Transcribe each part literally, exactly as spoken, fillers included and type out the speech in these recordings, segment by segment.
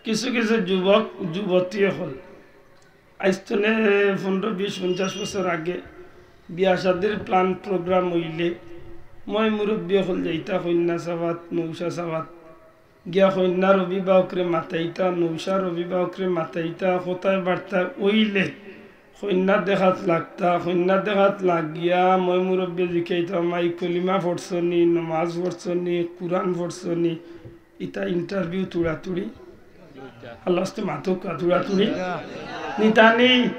কিছু কিছু যুবক যুবতী অকল, আইজ তনে পনরো, বিশ, পঞ্চাশ বছর আগে বিয়া শাদির plan program অইলে ময় মুরব্বি অকল যাইতা কইন্যা চাওয়াত, নৌশা চাওয়াত, গিয়া কইন্যার অভিভাবকরে মাতাইতা, নৌশার অভিভাবকরে মাতাইতা, কথায় বার্তা অইলে কইন্যা দেখাত লাগতা, কইন্যা দেখাত লাগিয়া ময় মুরব্বি জিকাইতা, "মাই কলিমা পড়ছনি, নমাজ পড়ছনি, কুরআন পড়ছনি?" ইতা interview তুড়াতুড়ি। আল্লাহ আস্তে মাতুক্কা তুড়াতুড়ি। নিতানি,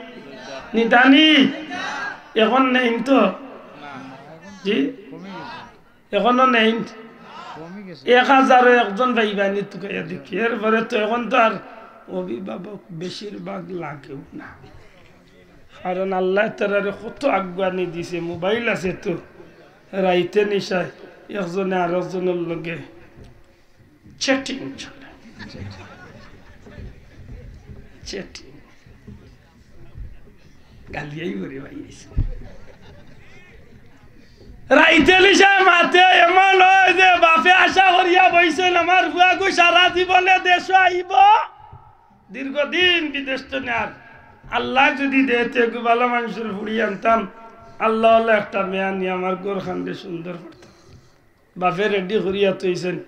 নিতানি। এখন নেইন তো? জি? এখনো নেইন? এক হাজারো একজন পাইবানি তুকাইয়া দেখি। এরপরে তো এখন তো আর অভিভাবক বেশিরভাগ লাগেও না। কারণ আল্লায় তারারে কত আগুয়ানি দিছে, mobile আছে তো। রাইতে নিশায় একজনে আরকজনর লগে chatting চলে। Chatting। গালিয়াই করে ভাই। রাইতে নিশায় মাতে এমন অয় যে বাপে আশা করিয়া বইছইন, "আমার ফুয়াগু সারা জীবনে দেশো আইবো।" দীর্ঘদিন বিদেশ তো নেয়ার। আল্লায় যুদি দেয়, তে এগু ভালা মানষর ফুড়ি আনতাম। আল্লাহ আল্লাহ একটা মেয়া নিয়া আমার ঘরখানরে সুন্দর করতাম। বাপে ready করিয়া থইছইন,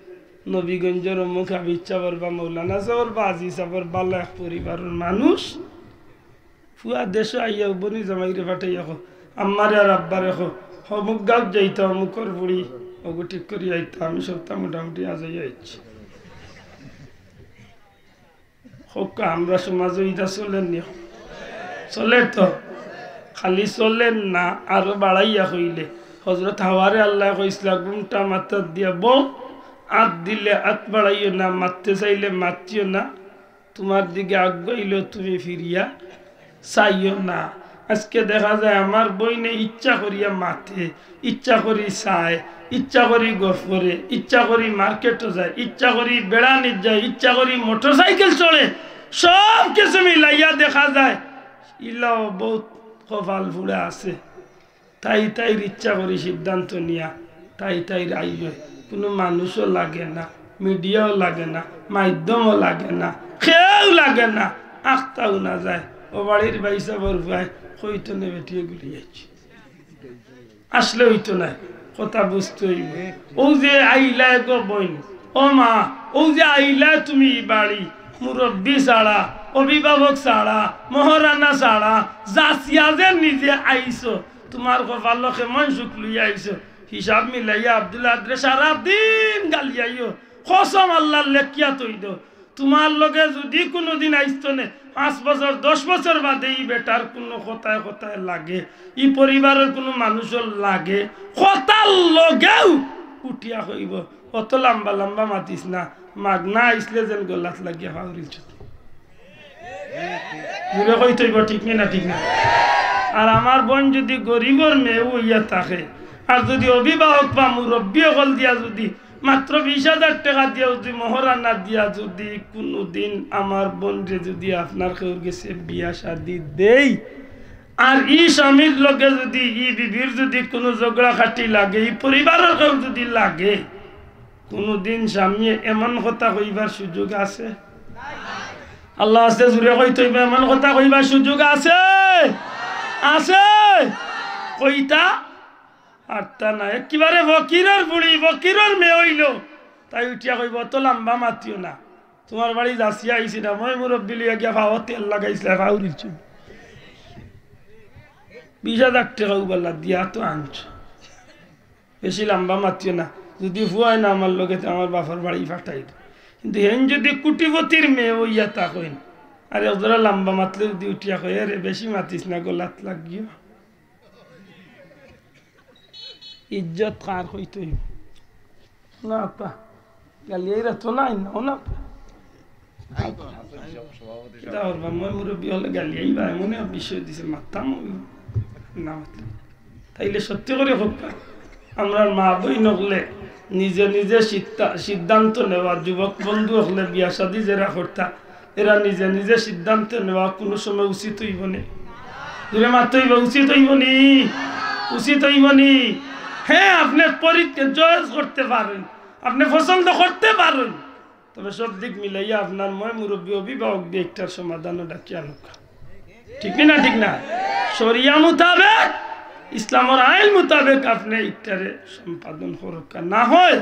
নবীগঞ্জর অমুক হাফিজ সাবর বা মৌলানা সাবর বা আজি সাবর ভালা এক পরিবারর মানুষ। ফুয়া দেশো আইয়া বইন জামাইরে পাঠাইয়া কয়, "আম্মারে আর আব্বারে কও, অমুক গাউত যাইতা, অমুকর ফুড়ি, অগু ঠিক করিয়া আইতা, আমি সবতা মোটামুটি আজাইয়া আইছি।" কউক্কা, আমরা সমাজো ইটা চলের নি? চলের তো। খালি চলের না, আরো বাড়াইয়া কইলে, হজরত হাওয়ারে আল্লায় কইছলা, "ঘুমটা মাথাত দিয়া বও, আত দিলে আত বাড়াইও না, মাততে চাইলে মাতিও না, তুমার দিকে আগুয়াইলেও তুমি ফিরিয়া চাইও না।" আজকে দেখা যায় আমার বইনে ইচ্ছা করিয়া মাতে, ইচ্ছা করি চায়, ইচ্ছা করি গফ করে, ইচ্ছা করি মার্কেটো যায়, ইচ্ছা করি বেড়ানিত যায়, ইচ্ছা করি মোটরসাইকেল চড়ে, সব কিছু মিলাইয়া দেখা যায় ইলাও বউত কপাল ফুড়া আছে। তাই তাইর ইচ্ছা করি সিদ্ধান্ত নিয়া তাই তাইর আইয়, কুনু মানুষও লাগে না, মিডিয়াও লাগে না, মাধ্যমও লাগে না, কেউ লাগে না, আখতাও না যায়। অউ বাড়ির ভাইসাবর ফুয়ায় কইতো নে বেটিয়ে গুলি আইছে। আসলে অইতো নায়, কথা বুঝতে অইবো। অউ যে আইলায় গো বইন, ও মা, অউ যে আইলায় তুমি ই বাড়ি, মুরব্বি ছাড়া, অভিভাবক ছাড়া, মহরানা ছাড়া, যাচিয়া যে নিজে আইছো, তুমার কপালো কেমন সুখ লইয়া আইছো, হিসাব মিলাইয়া আব্দুল আদরে সারা দিন গালিয়াইও, কসম আল্লার লেখিয়া থই দেও। তুমার লগে যুদি কুনুদিন আইস্তো নে, পাঁচ বছর, দশ বছর বাদে ই বেটার কুনু কথায় কথায় লাগে, ই পরিবারর কুনু মানুষর লাগে, কথার লগেউ উঠিয়া কইবো, "অত লাম্বা লাম্বা মাতিস না, মাগনা আইসলে যেন গলাত লাগিয়া ফাউরিল চুতি।" জুরে কইতে অইবো, ঠিক নি না? ঠিক না? আর আমার বইন যুদি গরিবর মেয়েও অইয়া থাকে, আর যুদি অভিভাবক বা মুরব্বি অকল দিয়া যুদি মাত্র বিশ হাজার টেকা দিয়া যুদি মহরানা দিয়া যুদি কুনুদিন আমার বইনরে যুদি আপনার কেউর গেছে বিয়া শাদি দেই, আর ই স্বামীর লগে যুদি ই বিবির যুদি কুনু ঝগড়া খাটি লাগে, ই পরিবারর কেউ যুদি লাগে, কুনুদিন স্বামীয়ে এমন কথা কইবার সুযোগ আছে? আল্লাহ আছে, জুরে কইতে অইবো, এমন কথা কইবার সুযোগ আছে? আছে? কইতা আর তা না, একেবারে ফকিরর ফুড়ি, ফকিরর মেয়ে অইলো, তাই উঠিয়া কইবো, "অত লাম্বা মাতিও না, তুমার বাড়ি যাচিয়া আইছি না, ময় মুরব্বি লইয়া গিয়া ফাওত তেল লাগাইছলা, ফাউরিল চুতি।" বিশ হাজার টেকা উবাল্লা দিয়া তো আনছো, বেশি লাম্বা মাতিও না, যুদি ফুয়ায় না আমার লগে, তে আমার বাপর বাড়ি ফাটাই দেও। কিন্তু হেন যুদি কুটিপতির মেয়ে অইয়া থাকইন, আর একজরা লাম্বা মাতলে যুদি উঠিয়া কয়, "এরে বেশি মাতিস না, গলাত লাগিও।" ইজ্জত কার কইতে অইবো? না আপা, গালিয়াইরা তো নাই, না, না আপা। কিতা করবা, ময় মুরব্বি অকলে গালিয়াইবা, এমনে বিষয় দিছে, মাততাম অইবো। না মাতলে। তাইলে সত্যি করি কউক্কা, আমরার মা বইন অকলে নিজে নিজে সিদ্ধা-, সিদ্ধান্ত নেওয়া, যুবক বন্ধু অকলে বিয়া শাদি যেরা করতা, এরা নিজে নিজে সিদ্ধান্ত নেওয়া কুনু সময় উচিত অইবো নি? জুরে মাততে অইবো, উচিত অইবো নি? উচিত অইবো নি? হ্যাঁ, আপনে পরীক্ষা জজ করতে পারইন, আপনে পছন্দ করতে পারইন, তবে সব দিক মিলাইয়া আপনার ময় মুরব্বী অভিভাবক দিয়া ইকটার সমাধানও ডাকিয়া আনুক্কা। ঠিক নি না? ঠিক না? শরিয়া মোতাবেক, ইসলামর আইন মোতাবেক আপনে ইকটারে সম্পাদন করুক্কা। না হয়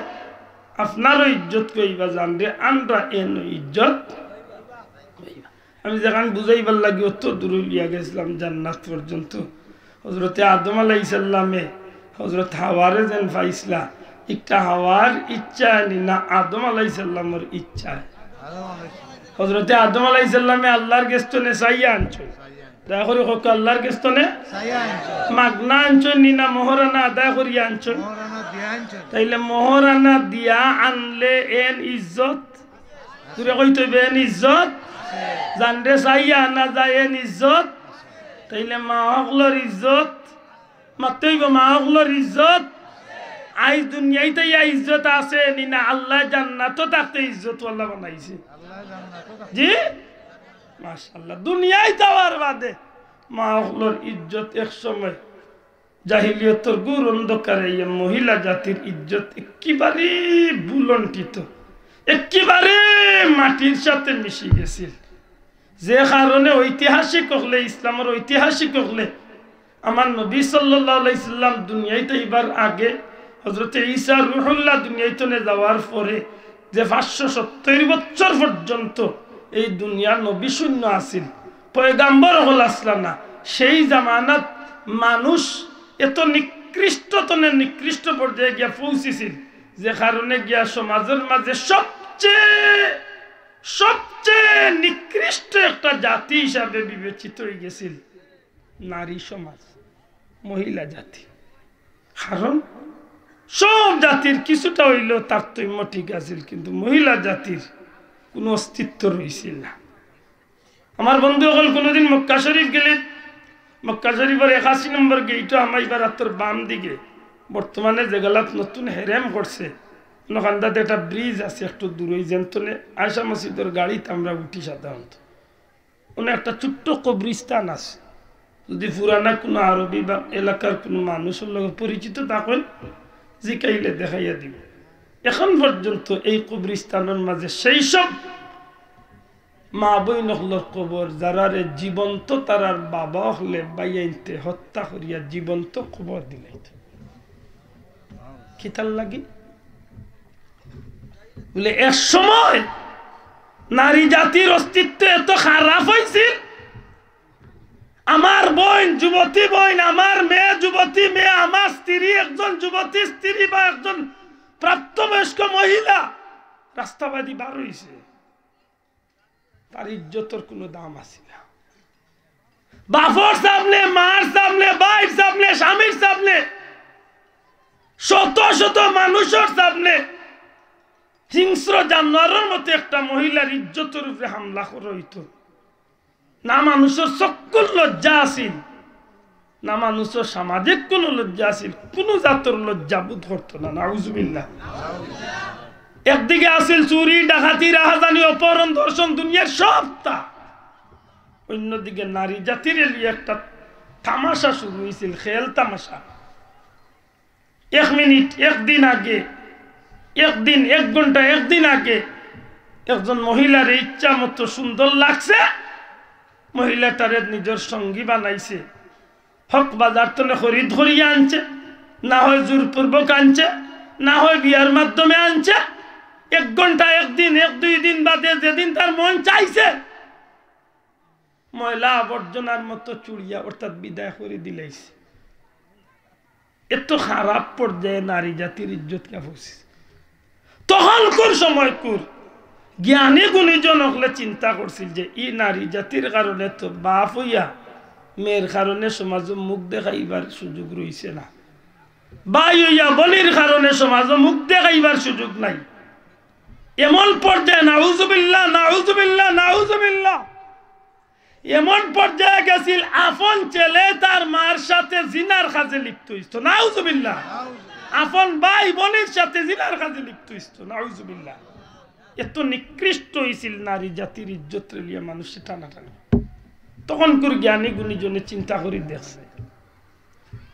আপনারও ইজ্জত কইবা, জানরে আনরা এন ইজ্জত কইবা। আমি যেখান বুঝাইবার লাগি অত দূর লিয়া গেছিলাম জান্নাত পর্যন্ত। হজরতে আদম আলাইহিস সালামে হজরত হাওয়ারে যেন পাইছলা, ইকটা হাওয়ার ইচ্ছা নি না আদম আলাইহিস সালামর ইচ্ছা? হজরতে আদম আলাইহিস সালামে আল্লাহর গেছ থনে চাইয়া আনছইন। দয়া করি কউক্কা, আল্লাহর গেছ থনে? চাইয়া আনছইন। মাগনা আনছইন নি না মোহরানা আদায় করিয়া আনছইন? মোহরানা দিয়া আনছইন। তাইলে মোহরানা দিয়া আনলে এন ইজ্জত? জুরে কইতে অইবো, এন ইজ্জত? জানরে চাইয়া আনা যায় এন ইজ্জত? তাইলে মা অকলর ইজ্জত? মাততে অইবো, মা অকলর ইজ্জত? আইজ দুনিয়াইত আইয়া ইজ্জত আছে নি না? আল্লায় জান্নাতো থাকতে ইজ্জতওয়ালা বানাইছে। জি? মাশাআল্লাহ। দুনিয়াইত আওয়ার বাদে মা অকলর ইজ্জত এক সময় জাহিলিয়তর ঘোর অন্ধকারে এই মহিলা জাতির ইজ্জত একেবারে ভূলুণ্ঠিত, একেবারে মাটির সাথে মিশি গেছিল। যে কারণে ঐতিহাসিক অকলে, ইসলামর ঐতিহাসিক অকলে, আমার নবী সাল্লাল্লাহু আলাইহি সাল্লাম দুনিয়াইত আইবার আগে, হজরতে ঈসা রুহুল্লাহ দুনিয়াইত থনে যাওয়ার পরে যে পাঁচশো সত্তইর বছর পর্যন্ত এই দুনিয়া নবী শূন্য আছিল, পয়গাম্বর অকল আছলা না, সেই জামানাত মানুষ এত নিকৃষ্ট থনে নিকৃষ্ট পর্যায়ে গিয়া পৌঁছিছিল, যে কারণে গিয়া সমাজর মাঝে সবচেয়ে, সবচেয়ে নিকৃষ্ট একটা জাতি হিসাবে বিবেচিত অইগেছিল নারী সমাজ, মহিলা জাতি। কারণ সব জাতির কিছুটা অইলেও তারতম্য ঠিক আছিল, কিন্তু মহিলা জাতির কুনু অস্তিত্ব রইছিল না। আমার বন্ধু অকল কুনুদিন মক্কা শরীফ গেলে, মক্কা শরীফর একাশি নম্বর গেইটো হামাইবার আতর বাম দিকে, বর্তমানে যেগালাত নতুন হেরেম করছে, অনো কান্দাত একটা ব্রিজ আছে, একটু দূরই, যেন থনে আয়েশা মসজিদর গাড়িত আমরা উঠি সাধারণত। অনো একটা ছোট্ট কবরস্থান আছে। যদি পুরানা কুনু আরবি বা এলাকার কুনু মানুষর লগে পরিচিত থাকইন, জিকাইলে দেখাইয়া দিবো। এখন পর্যন্ত এই কবরস্থানর মাঝে সেই সব মা বইন অকলর কবর, যারারে জীবন্ত তারার বাবা অকলে বাইয়াইন্তে হত্যা করিয়া জীবন্ত কবর দিলাইত। কিতার লাগি? বুলে, এক সময় নারী জাতির অস্তিত্ব এত খারাপ অইছিল, আমার বইন, যুবতী বইন, আমার মেয়ে, যুবতী মেয়ে, আমার স্ত্রী, একজন যুবতী স্ত্রী বা একজন প্রাপ্তবয়স্ক মহিলা রাস্তাবাদি বার অইছে, তার ইজ্জতর কুনু দাম আছে না। বাপর সামনে, মার সামনে, ভাইর সামনে, স্বামীর সামনে, শত শত মানুষর সামনে হিংস্র জানোয়ারর মতো একটা মহিলার ইজ্জতর উপরে হামলা করা অইতো। না মানুষর চক্ষুর লজ্জা আছিল, না মানুষর সামাজিক কুনু লজ্জা আছিল, কুনু জাতর লজ্জা বোধ করতো না। নাউজুবিল্লাহ। একদিকে আছিল চুরি, ডাকাতি, রাহাজানি, অপহরণ, ধর্ষণ, দুনিয়ার সবতা। অন্যদিকে নারী জাতিরে লইয়া একটা তামাশা শুরু অইছিল, খেল তামাশা। এক মিনিট, একদিন আগে, একদিন, এক ঘন্টা, একদিন আগে একজন মহিলারে ইচ্ছা মতো সুন্দর লাগছে, মহিলাটারে নিজর সঙ্গী বানাইছে। হক বাজার তনে খরিদ করিয়া আনছে, না হয় জোরপূর্বক আনছে, না হয় বিয়ার মাধ্যমে আনছে। এক ঘন্টা, একদিন, এক দুই দিন বাদে যেদিন তার মন চাইছে, ময়লা আবর্জনার মতো চুড়িয়া অর্থাৎ বিদায় করি দিলাইছে। এত খারাপ পর্যায়ে নারী জাতির ইজ্জত কিয়া পৌঁছিছে। তখনকুর সময়কুর জ্ঞানী গুণীজন অকলে চিন্তা করছিল যে ই নারী জাতির কারণে তো বাপ অইয়া মেয়ের কারণে সমাজো মুখ দেখাইবার সুযোগ রইছে না, ভাই অইয়া বইনর কারণে সমাজো মুখ দেখাইবার সুযোগ নাই। এমন পর্যায়ে, নাউজুবিল্লাহ, নাউজুবিল্লাহ, নাউজুবিল্লাহ, এমন পর্যায়ে গেছিল, আপন ছেলে তার মার সাথে জিনার কাজে লিপ্ত অইতো। নাউজুবিল্লাহ। আপন ভাই বইনর সাথে জিনার কাজে লিপ্ত অইতো। নাউজুবিল্লাহ। এত নিকৃষ্ট অইছিল নারী জাতির ইজ্জতরে লইয়া মানুষে টানাটানি। তখনকুর জ্ঞানী গুণীজনে চিন্তা করি দেখছে,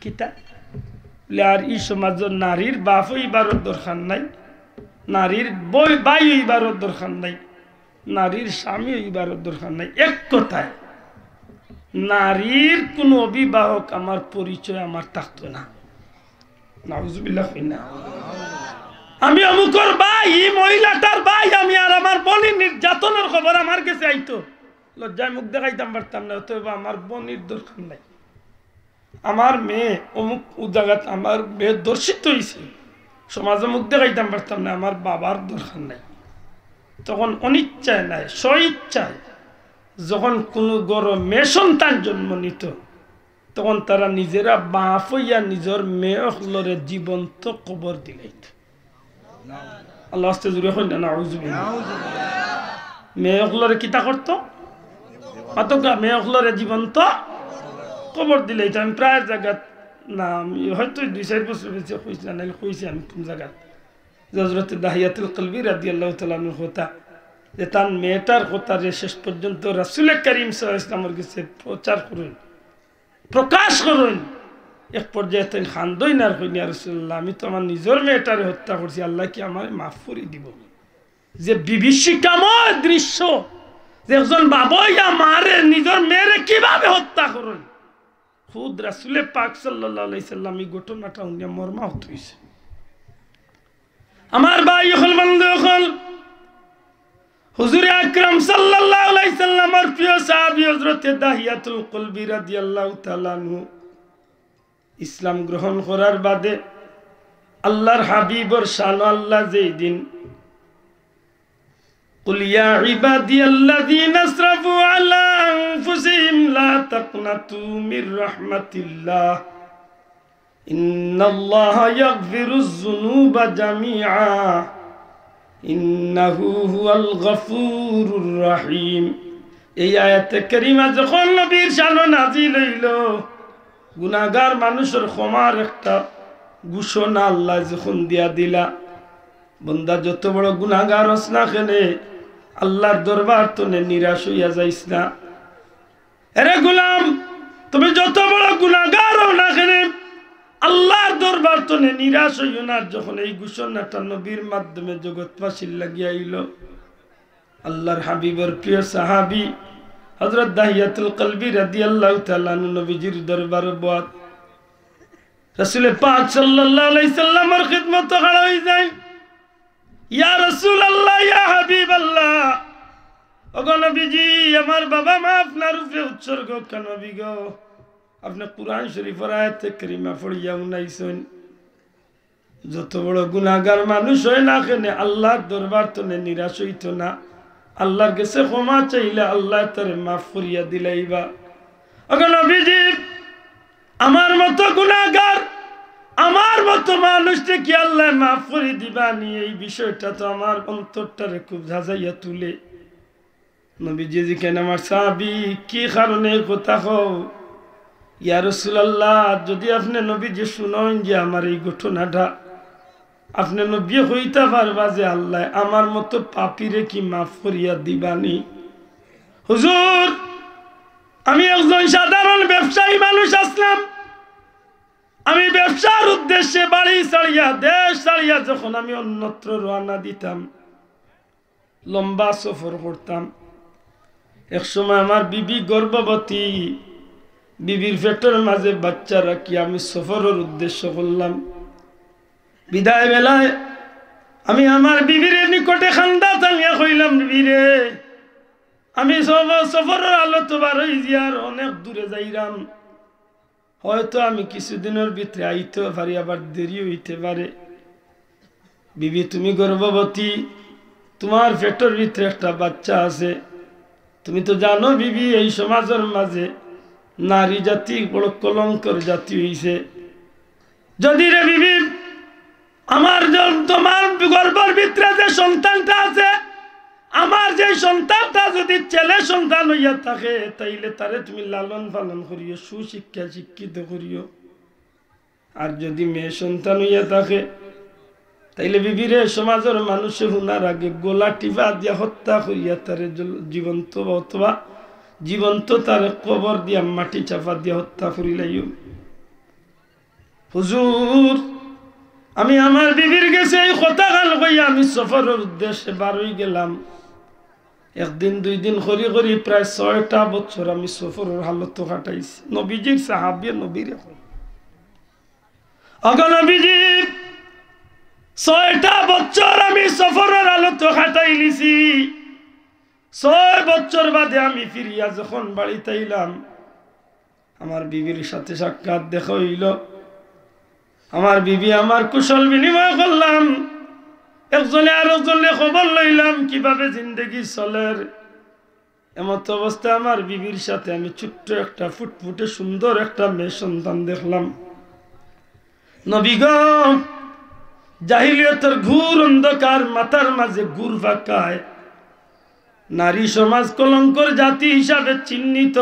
কিতা? বুলে, আর ই সমাজর নারীর বাপ অইবারও দরকার নাই, নারীর বই-, ভাই অইবারও দরকার নাই, নারীর স্বামী অইবারও দরকার নাই। এক কথায়, নারীর কোনো অভিভাবক আমার পরিচয় আমার থাকতো না। নাউজুবিল্লাহ কই না। আমি অমুকর ভাই, ই মহিলাটার ভাই আমি, আর আমার বইনর নির্যাতনর খবর আমার গেছে আইতো, লজ্জায় মুখ দেখাইতাম পারতাম না, অতএব আমার বইনর দরকার নাই। আমার মেয়ে অমুক ও জাগাত, আমার মেয়ে ধর্ষিত অইছে, সমাজে মুখ দেখাইতাম পারতাম না, আমার বাবার দরকার নাই। তখন অনিচ্ছায় নায়, স্বইচ্ছায় যখন কোনো ঘরো মেয়ে সন্তান জন্ম নিত, তখন তারা নিজেরা বাপ অইয়া নিজর মেয়ে অকলরে জীবন্ত কবর দিলাইত। আল্লাহ আস্তে জুরে কইন না, নাউজুবিল্লাহ। মেয়ে অকলরে কিতা করতো? মাতকা, মেয়ে অকলরে জীবন্ত কবর দিলাইত। আমি প্রায় জাগাত, না, আমি হয়তো দুই চাইর বছর বেশি কইছি না, নাইলে কইছি আমি কোন জাগাত। যে হযরতে দাহিয়াতুল কলবি রাদিয়াল্লাহু তাআলা আনহুর কথা, যে তান মেয়েটার কথারে শেষ পর্যন্ত রাসূলে করিম সাল্লাল্লাহু আলাইহি ওয়াসাল্লামর গেছে প্রচার করইন, প্রকাশ করইন। এক পর্যায়ে তাইন কান্দইন আর কইন, "ইয়া রাসূলুল্লাহ, আমি তো আমার নিজর মেয়েটারে হত্যা করছি, আল্লায় কি আমারে মাফ করি দিবো?" যে বিভীষিকাময় দৃশ্য, যে একজন বাবা অইয়া মারে, নিজর মেয়েরে কিভাবে হত্যা করইন, খুদ রাসূলে পাক সাল্লাল্লাহু আলাইহি সাল্লাম ই ঘটনাটা হুনিয়া মর্মাহত অইছে। আমার ভাই অকল, বন্ধু অকল, হুজুরে আকরাম সাল্লাল্লাহু আলাইহি সাল্লামর প্রিয় সাহাবী হযরতে দাহিয়াতুল কলবি রাদিয়াল্লাহু তাআলা আনহু ইসলাম গ্রহণ করার বাদে আল্লাহর হাবিবর শানো আল্লায় যেই দিন قل يا عبادي الذين أسرفوا على أنفسهم لا تقنطوا من رحمة الله إن الله يغفر الذنوب جميعا إنه هو الغفور الرحيم। এই আয়াতে কারিমা যখন নবীর শানো নাজিল অইলো, গুনাহগার মানুষর ক্ষমার একটা ঘোষণা আল্লায় যখন দিয়া দিলা, বন্দা যত বড় গুনাহগার অস না কেনে, আল্লাহর দরবার তনে নিরাশ অইয়া যাইস না। এরে গোলাম, তুমি যত বড় গুনাহগার অও না কেনে, আল্লাহর দরবার তনে নিরাশ অইও না। যখন এই ঘোষণাটা নবীর মাধ্যমে জগৎবাসীর লাগি আইলো, আল্লাহর হাবিবর প্রিয় সাহাবী হযরত দাহিয়াতুল কলবি রাদিয়াল্লাহু তাআলা আনহু নবীজির দরবারো বওয়াত। রাসূলে পাক সাল্লাল্লাহু আলাইহি সাল্লামর খিদমতো খাড়া অই যাইন। ইয়া রাসূলুল্লাহ, ইয়া হাবিবাল্লাহ, ওগো নবীজি, আমার বাবা মা আপনার উপরে উৎসর্গ, কেন নবী গো? আপনে কুরআন শরীফর আয়াতে কারিমা পড়িয়া হুনাইছইন, যত বড় গুনাহগার মানুষ অয় না কেনে, আল্লাহর দরবার তনে নিরাশ অইতো না। আল্লাহর গেছে ক্ষমা চাইলে আল্লায় তারে মাফ করিয়া দিলাইবা। ওগো নবীজি, আমার মতো গুনাহগার, আমার মতো মানুষরে কি আল্লায় মাফ করি দিবা নি? এই বিষয়টা তো আমার অন্তরটারে খুব ঝাঁঝাইয়া তুলে। নবীজি জিকাইন, "আমার সাহাবী, কি কারণে এই কথা কও?" "ইয়া রাসূলুল্লাহ, যদি আপনে নবীজি হুনইন যে আমার এই ঘটনাটা, আপনে নবীয়ে কইতা পারবা যে আল্লায় আমার মতো পাপীরে কি মাফ করিয়া দিবা নি?" হুজুর, আমি একজন সাধারণ ব্যবসায়ী মানুষ আছলাম। আমি ব্যবসার উদ্দেশ্যে বাড়ি ছাড়িয়া, দেশ ছাড়িয়া যখন আমি অন্যত্র রওয়ানা দিতাম, লম্বা সফর করতাম। এক সময় আমার বিবি গর্ভবতী, বিবির পেটর মাঝে বাচ্চা রাখি আমি সফরর উদ্দেশ্য করলাম। বিদায় বেলায় আমি আমার বিবির নিকটে কান্দা টানিয়া কইলাম, "বিবি রে, আমি সফ-, সফরর আলোত বার অইছি আর অনেক দূরে যাইরাম।" হয়তো আমি কিছুদিনর ভিতরে আইতেও পারি, আবার দেরি অইতে পারে। বিবি, তুমি গর্ভবতী, তুমার পেটর ভিতরে একটা বাচ্চা আছে। তুমি তো জানো বিবি, এই সমাজর মাঝে নারী জাতি বড় কলঙ্কর জাতি অইছে। যদি রে বিবি, আমার য-, তুমার গর্ভর ভিতরে যে সন্তানটা আছে, আমার যে সন্তানটা যদি ছেলে সন্তান অইয়া থাকে, তাইলে তারে তুমি লালন পালন করিও, সুশিক্ষা শিক্ষিত করিও। আর যদি মেয়ে সন্তান অইয়া থাকে, তাইলে বিবিরে সমাজর মানুষে হুনার আগে গলা টিপা দিয়া হত্যা করিয়া তারে জল-, জীবন্ত বা অথবা জীবন্ত তারে কবর দিয়া মাটি চাপা দিয়া হত্যা করিলাইও। হুজুর, আমি আমার বিবির গেছে এই কথাখান কইয়া আমি সফরর উদ্দেশ্যে বারই গেলাম। একদিন দুই দিন করি করি প্রায় ছয়টা বছর আমি সফরর হালতো কাটাইছি। নবীজির সাহাবী নবীর এখন অগ নবীজি, ছয়টা বছর আমি সফরর হালতো কাটাইলিছি। ছয় বছর বাদে আমি ফিরিয়া যখন বাড়িত আইলাম, আমার বিবির সাথে সাক্ষাৎ দেখা অইলো। আমার বিবি আমার কুশল বিনিময় করলাম, একজনে আরকজনরে খবর লইলাম কিভাবে জিন্দেগি চলের। এমত অবস্থায় আমার বিবির সাথে আমি ছোট্ট একটা ফুটফুটে সুন্দর একটা মেয়ে সন্তান দেখলাম। নবী গো, জাহিলিয়তর ঘোর অন্ধকার মাথার মাঝে ঘুর পাকায়। নারী সমাজ কলঙ্কর জাতি হিসাবে চিহ্নিত।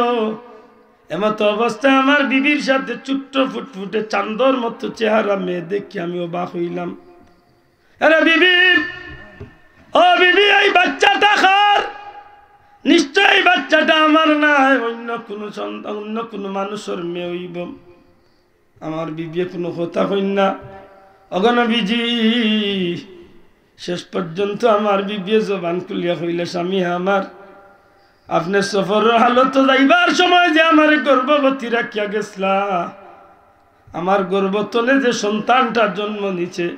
এমত অবস্থায় আমার বিবির সাথে ছোট্ট ফুটফুটে চান্দর মতো চেহারা মেয়ে দেখি আমি অবাক অইলাম। আরে বিবি, ও বিবি, এই বাচ্চাটা কার? নিশ্চয় এই বাচ্চাটা আমার নায়, অন্য কোনো সন্তান, অন্য কোনো মানুষর মেয়ে অইবো। আমার বিবিয়ে কোনো কথা কইন না। অগ নবীজি, শেষ পর্যন্ত আমার বিবিয়ে জবান খুলিয়া কইলা, স্বামী আমার, আপনে সফরর হালতো যাইবার সময় যে আমারে গর্ভবতী রাখিয়া গেছলা, আমার গর্ভ তনে যে সন্তানটা জন্ম নিছে,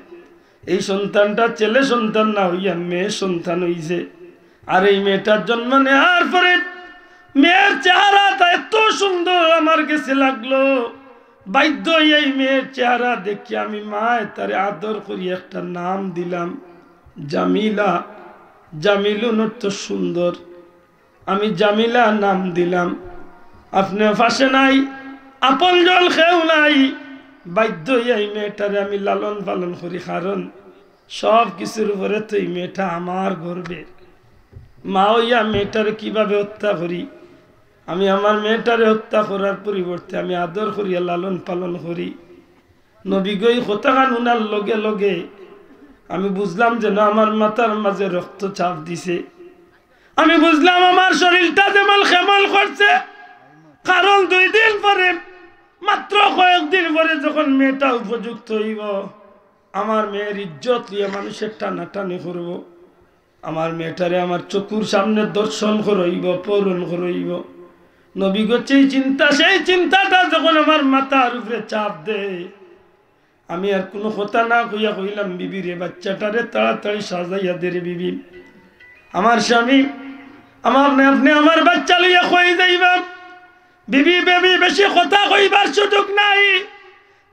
এই সন্তানটা ছেলে সন্তান না অইয়া মেয়ে সন্তান অইছে। আর এই মেয়েটার জন্ম নেওয়ার পরে মেয়ের চেহারাটা এত সুন্দর আমার গেছে লাগলো, বাধ্য অইয়া এই মেয়ের চেহারা দেখিয়া আমি মায় তারে আদর করি একটা নাম দিলাম জামিলা। জামিলুন অর্থ সুন্দর। আমি জামিলা নাম দিলাম। আপনে পাশে নাই, আপনজন কেউ নাই, বাধ্য অইয়া এই মেয়েটারে আমি লালন পালন করি, কারণ সব কিছুর উপরে তো এই মেয়েটা আমার গর্ভের। মা অইয়া মেয়েটারে কিভাবে হত্যা করি, আমি আমার মেয়েটারে হত্যা করার পরিবর্তে আমি আদর করিয়া লালন পালন করি। নবী গো, এই কথাখান হুনার লগে লগে আমি বুঝলাম যেন আমার মাথার মাঝে রক্তচাপ দিছে। আমি বুঝলাম আমার শরীরটা যেমন কেমন করছে, কারণ দুই দিন পরে, মাত্র কয়েকদিন পরে যখন মেয়েটা উপযুক্ত অইবো, আমার মেয়ের ইজ্জত লইয়া মানুষে টানাটানি করবো। আমার মেয়েটারে আমার চকুর সামনে ধর্ষণ করইবো, পহরণ করইবো। নবী গো, সেই চিন্তা, সেই চিন্তাটা যখন আমার মাথার উপরে চাপ দেয়, আমি আর কোনো কথা না কইয়া কইলাম, "বিবি রে, বাচ্চাটারে তাড়াতাড়ি সাজাইয়া দে রে বিবি।" আমার স্বামী, আমার, আপনে, আপনে আমার বাচ্চা লইয়া কই যাইবা? বিবি, বিবি, বেশি কথা কইবার সুযোগ নাই,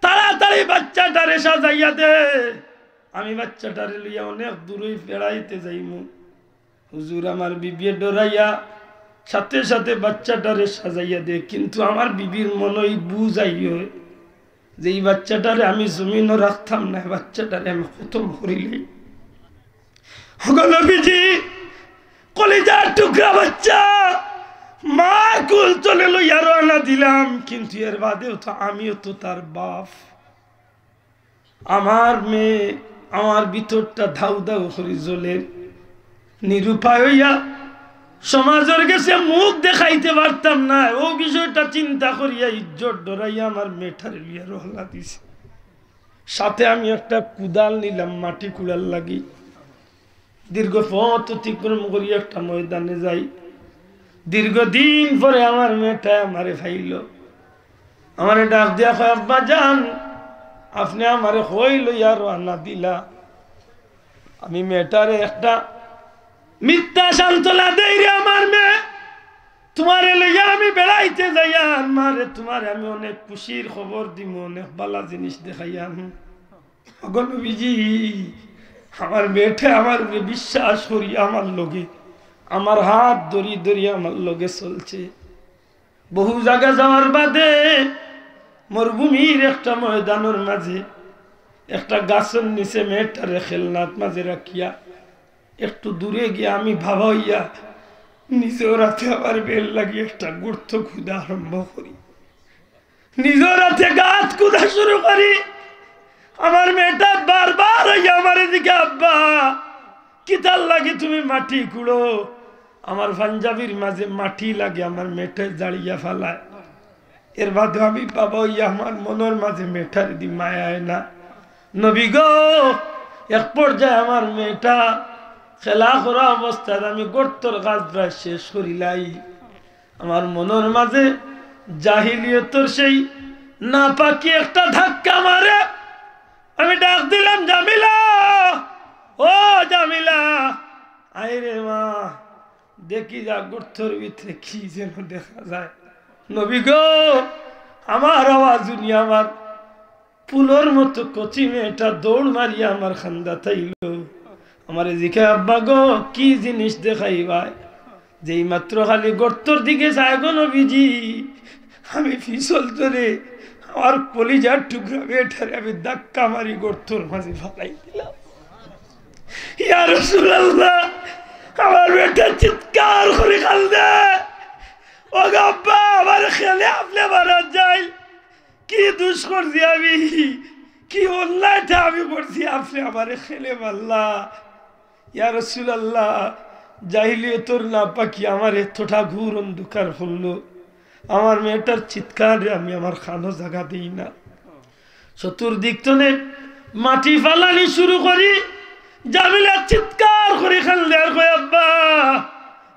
তাড়াতাড়ি বাচ্চাটারে সাজাইয়া দে। আমি বাচ্চাটারে লইয়া অনেক দূরই বেড়াইতে যাইমু। হুজুর, আমার বিবিয়ে ডরাইয়া সাথে সাথে বাচ্চাটারে সাজাইয়া দে, কিন্তু আমার বিবির মনই বুঝাইও যে এই বাচ্চাটারে আমি জমিনও রাখতাম না, বাচ্চাটারে আমি খতম করিলে। ওগো নবীজি, কলিজার টুকরা বাচ্চা, মার কুল তনে লইয়া রওনা দিলাম, কিন্তু এর বাদেও তো আমিও তো তার বাপ। আমার মেয়ে, আমার ভিতরটা ধাউ ধাউ করি জ্বলের। নিরুপায় অইয়া সমাজর গেছে মুখ দেখাইতে পারতাম না। অউ বিষয়টা চিন্তা করিয়া ইজ্জত ডরাইয়া আমার মেয়েটারে লইয়া রওনা দিছি। সাথে আমি একটা কুদাল নিলাম মাটি কুড়ার লাগি। দীর্ঘ পথ অতিক্রম করি একটা ময়দানে যাই। দীর্ঘদিন পরে আমার মেয়েটায় আমারে পাইলো। আমারে ডাক দিয়া কয়, "আব্বা জান, আপনে আমারে কই লইয়া রওনা দিলা?" আমি মেয়েটারে একটা মিথ্যা সান্ত্বনা দেই রে, "আমার মেয়ে, তুমারে লইয়া আমি বেড়াইতে যাইয়ার, মারে তুমারে আমি অনেক খুশির খবর দিমু, অনেক বালা জিনিস দেখাইয়ার।" ওগো নবীজি, আমার মেয়েটায় আমার উপরে বিশ্বাস করি আমার লগে, আমার হাত ধরি ধরি আমার লগে চলছে। বহু জাগা যাওয়ার বাদে মরুভূমির একটা ময়দানর মাঝে একটা গাছর নিচে মেয়েটারে খেলনাত মাঝে রাখিয়া একটু দূরে গিয়া আমি বাবা অইয়া নিজর আতে আমার মেয়ের লাগি একটা গর্ত খুদা আরম্ভ করি। নিজর আতে গাত খুদা শুরু করি। আমার মেয়েটায় বারবার অইয়া আমারে জিগায়, "আব্বা, কিতার লাগি তুমি মাটি কুড়ো?" আমার পাঞ্জাবির মাঝে মাটি লাগে, আমার মেয়েটায় জাড়িয়া ফালায়। এর বাদে আমি বাবা অইয়া আমার মনর মাঝে মেয়েটার দি মায়া আয় না। নবী গো, এক পর্যায়ে আমার মেয়েটা খেলা করা অবস্থাত আমি গর্তর কাজ প্রায় শেষ করিলাই। আমার মনর মাঝে জাহিলিয়তর সেই নাপাকি একটা ধাক্কা মারে। আমি ডাক দিলাম, "জামিলা, ও জামিলা, আয় রে মা, দেখি যা গর্তর ভিতরে কি যেন দেখা যায়।" নবী গো, আমার আওয়াজ হুনি আমার ফুলর মতো কচি মেয়েটা দৌড় মারিয়া আমার খান্দাত আইলো। আমারে জিগায়, "আব্বা গো, কি জিনিস দেখাইবায়?" যেই মাত্র খালি গর্তর দিকে যায় গো নবীজি, আমি পিছল ধরে আমার কলিজার টুকরা মেয়েটারে আমি ধাক্কা মারি গর্তর মাঝে ফালাই দিলাম। ইয়া রাসূলুল্লাহ, আমার বেটা চিৎকার করি কান্দে, "ও গো আব্বা, আমার খেলে আপনে মারা যাইল।" কি দুষ করছি আমি? কি অন্যায়টা আমি করছি? আপনে আমারে খেলে মারলা। ইয়া রাসূলুল্লাহ, জাহিলিয়তর নাপাকি আমার এতটা ঘোর অন্ধকার করলো। আমার মেয়েটার চিৎকারে আমি আমার কানো জাগা দেই না। চতুর্দিক তনে মাটি ফালানি শুরু করি। জামিলা চিৎকার করি কান্দে আর কয়, "আব্বা,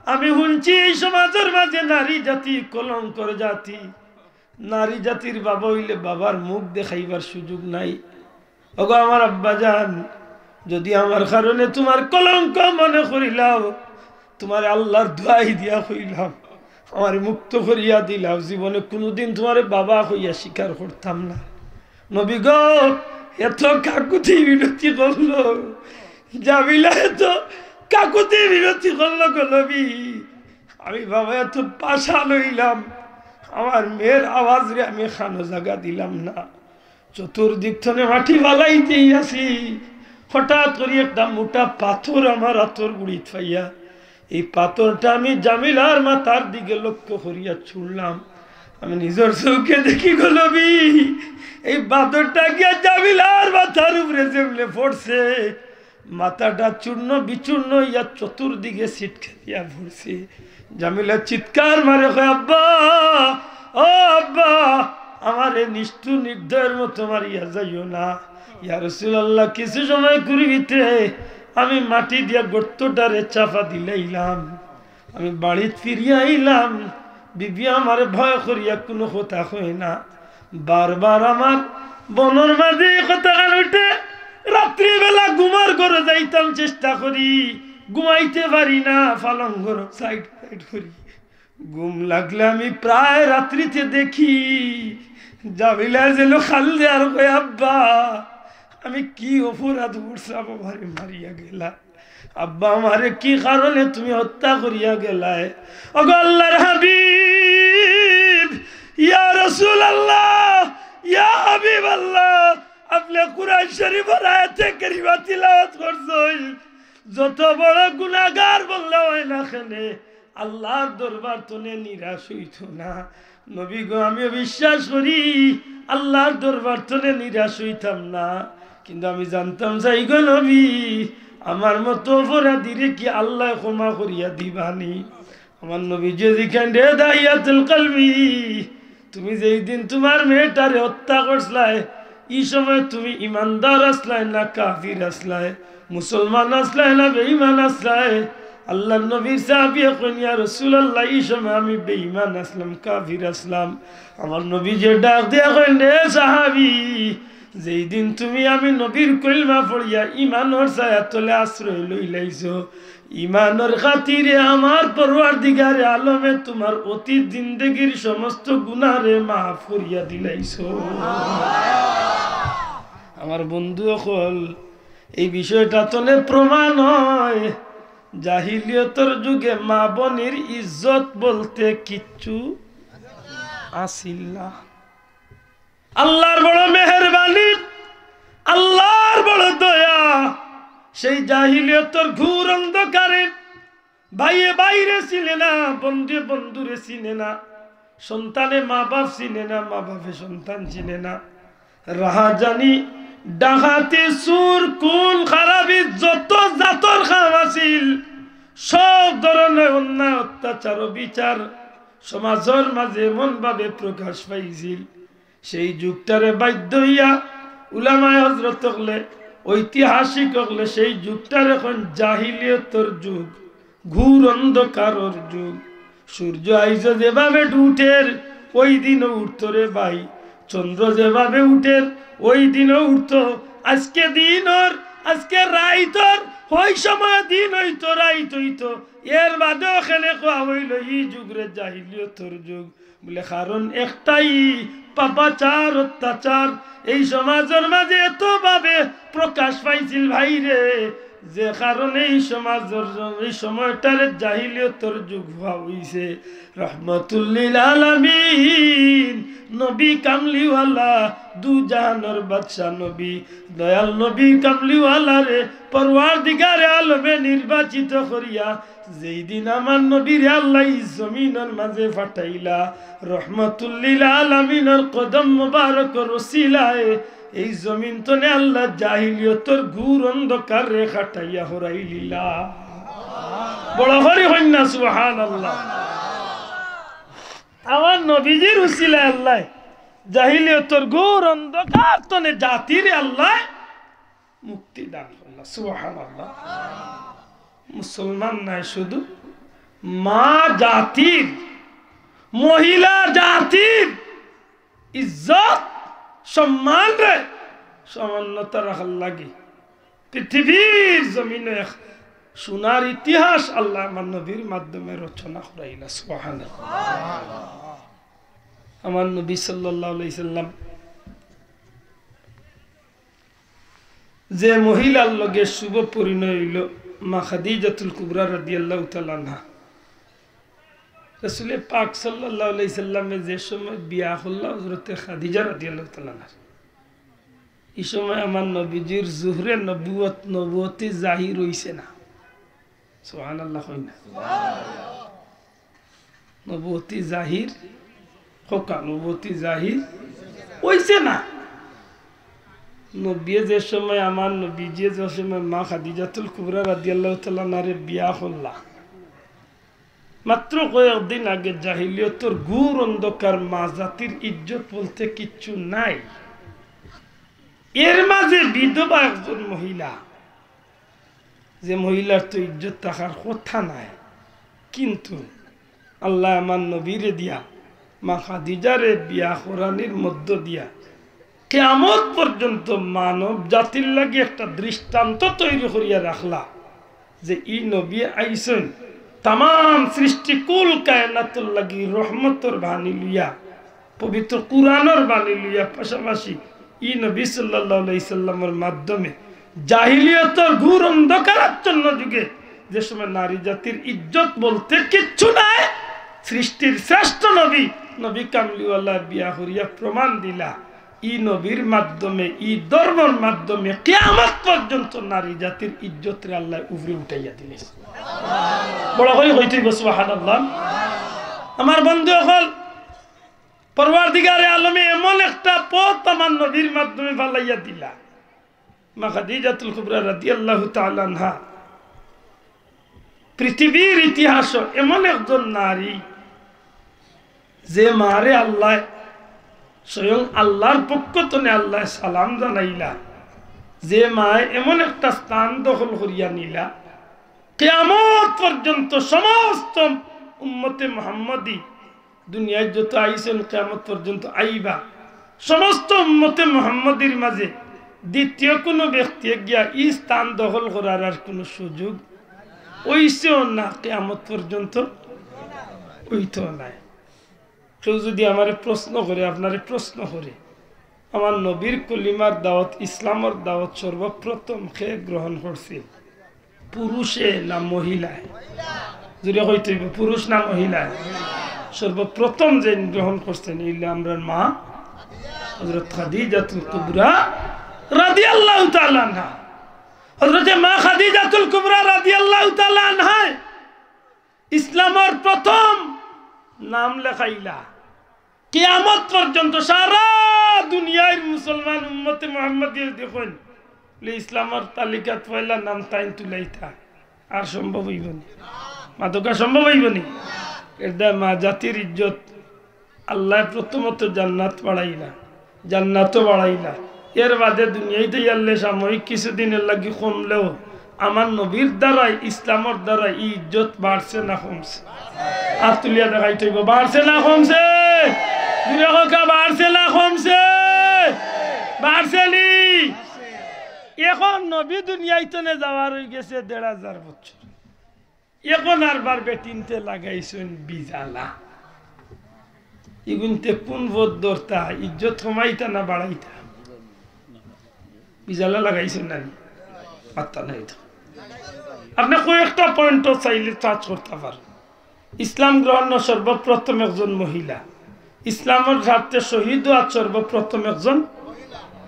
আমি হুনছি এই সমাজর মাঝে নারী জাতি কলঙ্কর জাতি।" নারী জাতির বাবা অইলে বাবার মুখ দেখাইবার সুযোগ নাই। ওগো আমার আব্বাজান, যদি আমার কারণে তুমার কলঙ্ক মনে করিলাও, তুমারে আল্লার দোয়াই দিয়া কইলাম, আমারে মুক্ত করিয়া দিলাও, জীবনে কুনুদিন তুমারে বাবা কইয়া স্বীকার করতাম না। নবী গো, এত কাকুতি মিনতি করলো, জামিলা এত কাকুতি মিনতি করলো গো নবী, আমি বাবা এত পাষাণ অইলাম, আমার মেয়ের আওয়াজরে আমি কানো জাগা দিলাম না। চতুর্দিক তনে মাটি ফালাইতেই আছি, হঠাৎ করি একটা মোটা পাথর আমার আতর গুড়িত পাইয়া, এই পাথরটা আমি জামিলার মাথার দিকে লক্ষ্য করিয়া ছুড়লাম। আমি নিজর চউখে দেখি গো নবী, এই পাথরটা গিয়া জামিলার মাথার উপরে যেমনে পড়ছে, মাথাটা চূর্ণ বিচূর্ণ অইয়া চতুর্দিকে ছিটকে দিয়া পড়ছে। জামিলা চিৎকার মারে কয়, "আব্বা, ও আব্বা, আমারে নিষ্ঠুর নির্দয়ের মতো মারিয়া যাইও না।" ইয়া রাসূলুল্লাহ, কিছু সময় ঘুরিতে আমি মাটি দিয়া গর্তটারে চাপা দিলাইলাম। আমি বাড়িত ফিরিয়া আইলাম, বিবি আমারে ভয় করিয়া কুনু কথা কয় না। বারবার আমার মনর মাঝে এই কথাখান উঠে। রাত্রিবেলা ঘুমার ঘরো যাইতাম চেষ্টা করি, ঘুমাইতে পারি না, পালঙ্গর সাইড সাইড করি। ঘুম লাগলে আমি প্রায় রাত্রিতে দেখি জামিলা যেন কান্দে আর কয়, "আব্বা, আমি কি অপরাধ করছিলাম, আমারে মারিয়া গেলা?" আব্বা, আমারে কি কারণে তুমি হত্যা করিয়া গেলায়? ওগো আল্লার হাবিব, ইয়া রাসূলুল্লাহ, ইয়া হাবিবাল্লাহ, আপনে কুরআন শরীফর আয়াতে কারিমা তিলাওয়াত করছইন, যত বড় গুনাহগার বন্দা অয় না কেনে, আল্লার দরবার তনে নিরাশ অইতো না। নবী গো, আমিও বিশ্বাস করি আল্লার দরবার তনে নিরাশ অইতাম না, কিন্তু আমি জানতাম চাই গো নবী, আমার মতো অপরাধীরে কি আল্লায় ক্ষমা করিয়া দিবানি? আমার নবীজিয়ে জিকাইন, "রে দাহিয়াতুল কলবি, তুমি যেই দিন তুমার মেয়েটারে হত্যা করছলায়, ই সময় তুমি ইমানদার আছলায় না কাফির আছলায়, মুসলমান আছলায় না বেঈমান আছলায়?" আল্লার নবীর সাহাবিয়ে কইন, "ইয়া রাসূলুল্লাহ, ই সময় আমি বেঈমান আছলাম, কাফির আছলাম।" আমার নবীজিয়ে ডাক দিয়া কইন, "রে সাহাবি, যেই দিন তুমি আমি নবীর কলমা পড়িয়া ইমানর ছায়ার তলে আশ্রয় লইলাইছো, ইমানর খাতিরে আমার পরওয়ারদিগারে আলমে তুমার অতীত জিন্দেগির সমস্ত গুনারে মাফ করিয়া দিলাইছো।" আমার বন্ধু অকল, এই বিষয়টা তনে প্রমাণ অয়, জাহিলিয়তর যুগে মা বনির ইজ্জত বলতে কিচ্ছু আছিল না। আল্লার বড় মেহেরবানি, আল্লার বড় দয়া। সেই জাহিলিয়তর ঘোর অন্ধকারে ভাইয়ে ভাইরে চিনে না, বন্ধুয়ে বন্ধুরে চিনে না, সন্তানে মা বাপ চিনে না, মা বাপে সন্তান চিনে না। রাহাজানি, ডাকাতি, চুর, খুন, খারাপি, যত জাতর কাম আছিল, সব ধরনের অন্যায়, অত্যাচার, অবিচার সমাজর মাঝে এমন ভাবে প্রকাশ পাইছিল। সেই যুগটারে বাধ্য অইয়া উলামায়ে হজরত অকলে, ঐতিহাসিক অকলে সেই যুগটারে কইন জাহিলিয়তর যুগ, ঘোর অন্ধকারর যুগ। সূর্য আইজো যেভাবে উঠের, ওই দিনও উঠতো রে ভাই। চন্দ্র যেভাবে উঠের, ওই দিনও উঠতো। আজকে দিন অর, আজকে রাইত অর, ওই সময় দিন অইতো, রাইত অইতো। এর বাদেও কেনে কওয়া অইলো ই যুগরে জাহিলিয়তর যুগ। বুলে, কারণ একটাই, পাপাচার, অত্যাচার। এই সমাজর মাঝে এতভাবে প্রকাশ পাইছিল ভাইরে, যে কারণে এই সমাজর, এই সময়টারে জাহিলিয়তর যুগ কওয়া অইছে। রহমতুল্লিল আলামিন, নবী কামলিওয়ালা, দু জাহানর বাদশা নবী, দয়াল নবী কামলিওয়ালারে পরওয়ারদিগারে আলমে নির্বাচিত করিয়া যেই দিন আমার নবীরে আল্লায় ই জমিনর মাঝে পাঠাইলা, রহমতুল্লিল আলামিনর কদম মোবারকর উসিলায় এই জমিন তনে আল্লায় জাহিলিয়তর ঘোর অন্ধকাররে কাটাইয়া হরাইলিলা। বড় করি কইন না সুবহানাল্লাহ। আমার নবীজির উসিলায় আল্লায় জাহিলিয়তর ঘোর অন্ধকার তনে জাতিরে আল্লায় মুক্তি দান করলা। সুবহানাল্লাহ। মুসলমান নায় শুধু, মা জাতির, মহিলা জাতির ইজ্জত সম্মানরে সমুন্নত রাখার লাগি পৃথিবীর জমিনো এক সোনার ইতিহাস আল্লায় আমার নবীর মাধ্যমে রচনা করাইলা। সুবহানাল্লাহ। আমার নবী সাল্লাল্লাহু আলাইহি সাল্লাম যে মহিলার লগে শুভ পরিণয় অইলো মা খাদিজাতুল কুবরা রাদিয়াল্লাহু তাআলা আনহা। রাসূলে পাক সাল্লাল্লাহু আলাইহি সাল্লামে যে সময় বিয়া করলা হযরতে খাদিজা রাদিয়াল্লাহু তাআলা আনহা, ই সময় আমার নবীজির জোহরে নবুয়ত, নবুয়তি জাহির অইছে না। সুবহানাল্লাহ কইন না। নবুয়তি জাহির, কউক্কা, নবুয়তি জাহির অইছে না। নবীয়ে যে সময়, আমার নবীজিয়ে যে সময় মা খাদিজাতুল কুবরা রাদিয়াল্লাহু তাআলা আনহারে বিয়া করলা, মাত্র কয়েকদিন আগে জাহিলিয়তর ঘোর অন্ধকার, মা জাতির ইজ্জত বলতে কিচ্ছু নাই। এর মাঝে বিধবা একজন মহিলা, যে মহিলার তো ইজ্জত থাকার কথা নাই, কিন্তু আল্লায় আমার নবীরে দিয়া, মা খাদিজারে বিয়া করানির মধ্য দিয়া কিয়ামত পর্যন্ত মানব জাতির লাগি একটা দৃষ্টান্ত তৈরি করিয়া রাখলা যে ই নবী আইছইন তামাম সৃষ্টি কুল কায়নাতর লাগি রহমতর বাণী লইয়া, পবিত্র কুরআনর বাণী লইয়া, পাশাপাশি ই নবী সাল্লাল্লাহু আলাইহি সাল্লামর মাধ্যমে জাহিলিয়তর ঘোর অন্ধকারাচ্ছন্ন যুগে যে সময় নারী জাতির ইজ্জত বলতে কিচ্ছু নাই, সৃষ্টির শ্রেষ্ঠ নবী, নবী কামলিওয়ালা বিয়া করিয়া প্রমাণ দিলা, ই নবীর মাধ্যমে, ই ধর্মর মাধ্যমে কিয়ামত পর্যন্ত নারী জাতির ইজ্জতরে আল্লায় উপরে উঠাইয়া দিলে। বড় করি কইতে অইবো সুবহানাল্লাহ। আমার বন্ধু অকল, পরওয়ারদিগারে আলমে এমন একটা পথ আমার নবীর মাধ্যমে ফালাইয়া দিলা। মা খাদিজাতুল কুবরা রাদিয়াল্লাহু তাআলা আনহা পৃথিবীর ইতিহাসো এমন একজন নারী, যে মারে আল্লায়, স্বয়ং আল্লাহর পক্ষ তনে আল্লায় সালাম জানাইলা, যে মায়ে এমন একটা স্থান দখল করিয়া নিলা, কিয়ামত পর্যন্ত সমস্ত উম্মতে মুহাম্মদী দুনিয়াত যত আইছইন, কিয়ামত পর্যন্ত আইবা, সমস্ত উম্মতে মুহাম্মদীর মাঝে দ্বিতীয় কুনু ব্যক্তিয়ে গিয়া ই স্থান দখল করার আর কুনু সুযোগ অইছেও না, কিয়ামত পর্যন্ত অইতোও নায়। কেউ যুদি আমারে প্রশ্ন করে, আপনারে প্রশ্ন করে, আমার নবীর কলিমার দাওয়াত, ইসলামর দাওয়াত সর্বপ্রথম কে গ্রহণ করছিল? পুরুষে না মহিলায়? জুরে কইতে অইবো, পুরুষ না মহিলায়? সর্বপ্রথম যে গ্রহণ করছইন, ইলা আমরার মা হযরত খাদিজাতুল কুবরা রাদিয়াল্লাহু তাআলা আনহা। হযরতে মা খাদিজাতুল কুবরা রাদিয়াল্লাহু তাআলা আনহায় ইসলামর প্রথম নাম লেখাইলা। কিয়ামত পর্যন্ত সারা দুনিয়ার মুসলমান উম্মতে মুহাম্মদীয়ে দেখইন, লে ইসলামর তালিকাত পয়লা নাম তাইন তুলাইতা, আর সম্ভব অইবো নি? মাতকা সম্ভব অইবো নি? এর দায় মা জাতির ইজ্জত। আল্লায় প্রথমত জান্নাত বাড়াইলা, জান্নাতও বাড়াইলা, এর বাদে দুনিয়াইত আইলে সাময়িক কিছুদিনর লাগি কমলেও আমার নবীর দ্বারাই, ইসলামর দ্বারাই ই ইজ্জত বাড়ছে না কমছে? আত তুলিয়া দেখাইতে অইবো, বাড়ছে না কমছে? জুরে কউক্কা, বাড়ছে না কমছে? বাড়ছে নি? এখন নবী দুনিয়াইত নে যাওয়ার অইগেছে দেড় হাজার বছর। এখন আরবার বেটিন্তে লাগাইছইন বিজালা। ইগুইন্তে কুন পথ ধরতা, ইজ্জত কমাইতা না বাড়াইতা? বিজালা লাগাইছইন না নি? পাত্তা নাই তো। আপনে কয়েকটা পয়েন্টও চাইলে টাচ করতা পারইন। ইসলাম গ্রহণর সর্বপ্রথম একজন মহিলা, ইসলামর স্বার্থে শহীদ অওয়াত সর্বপ্রথম একজন,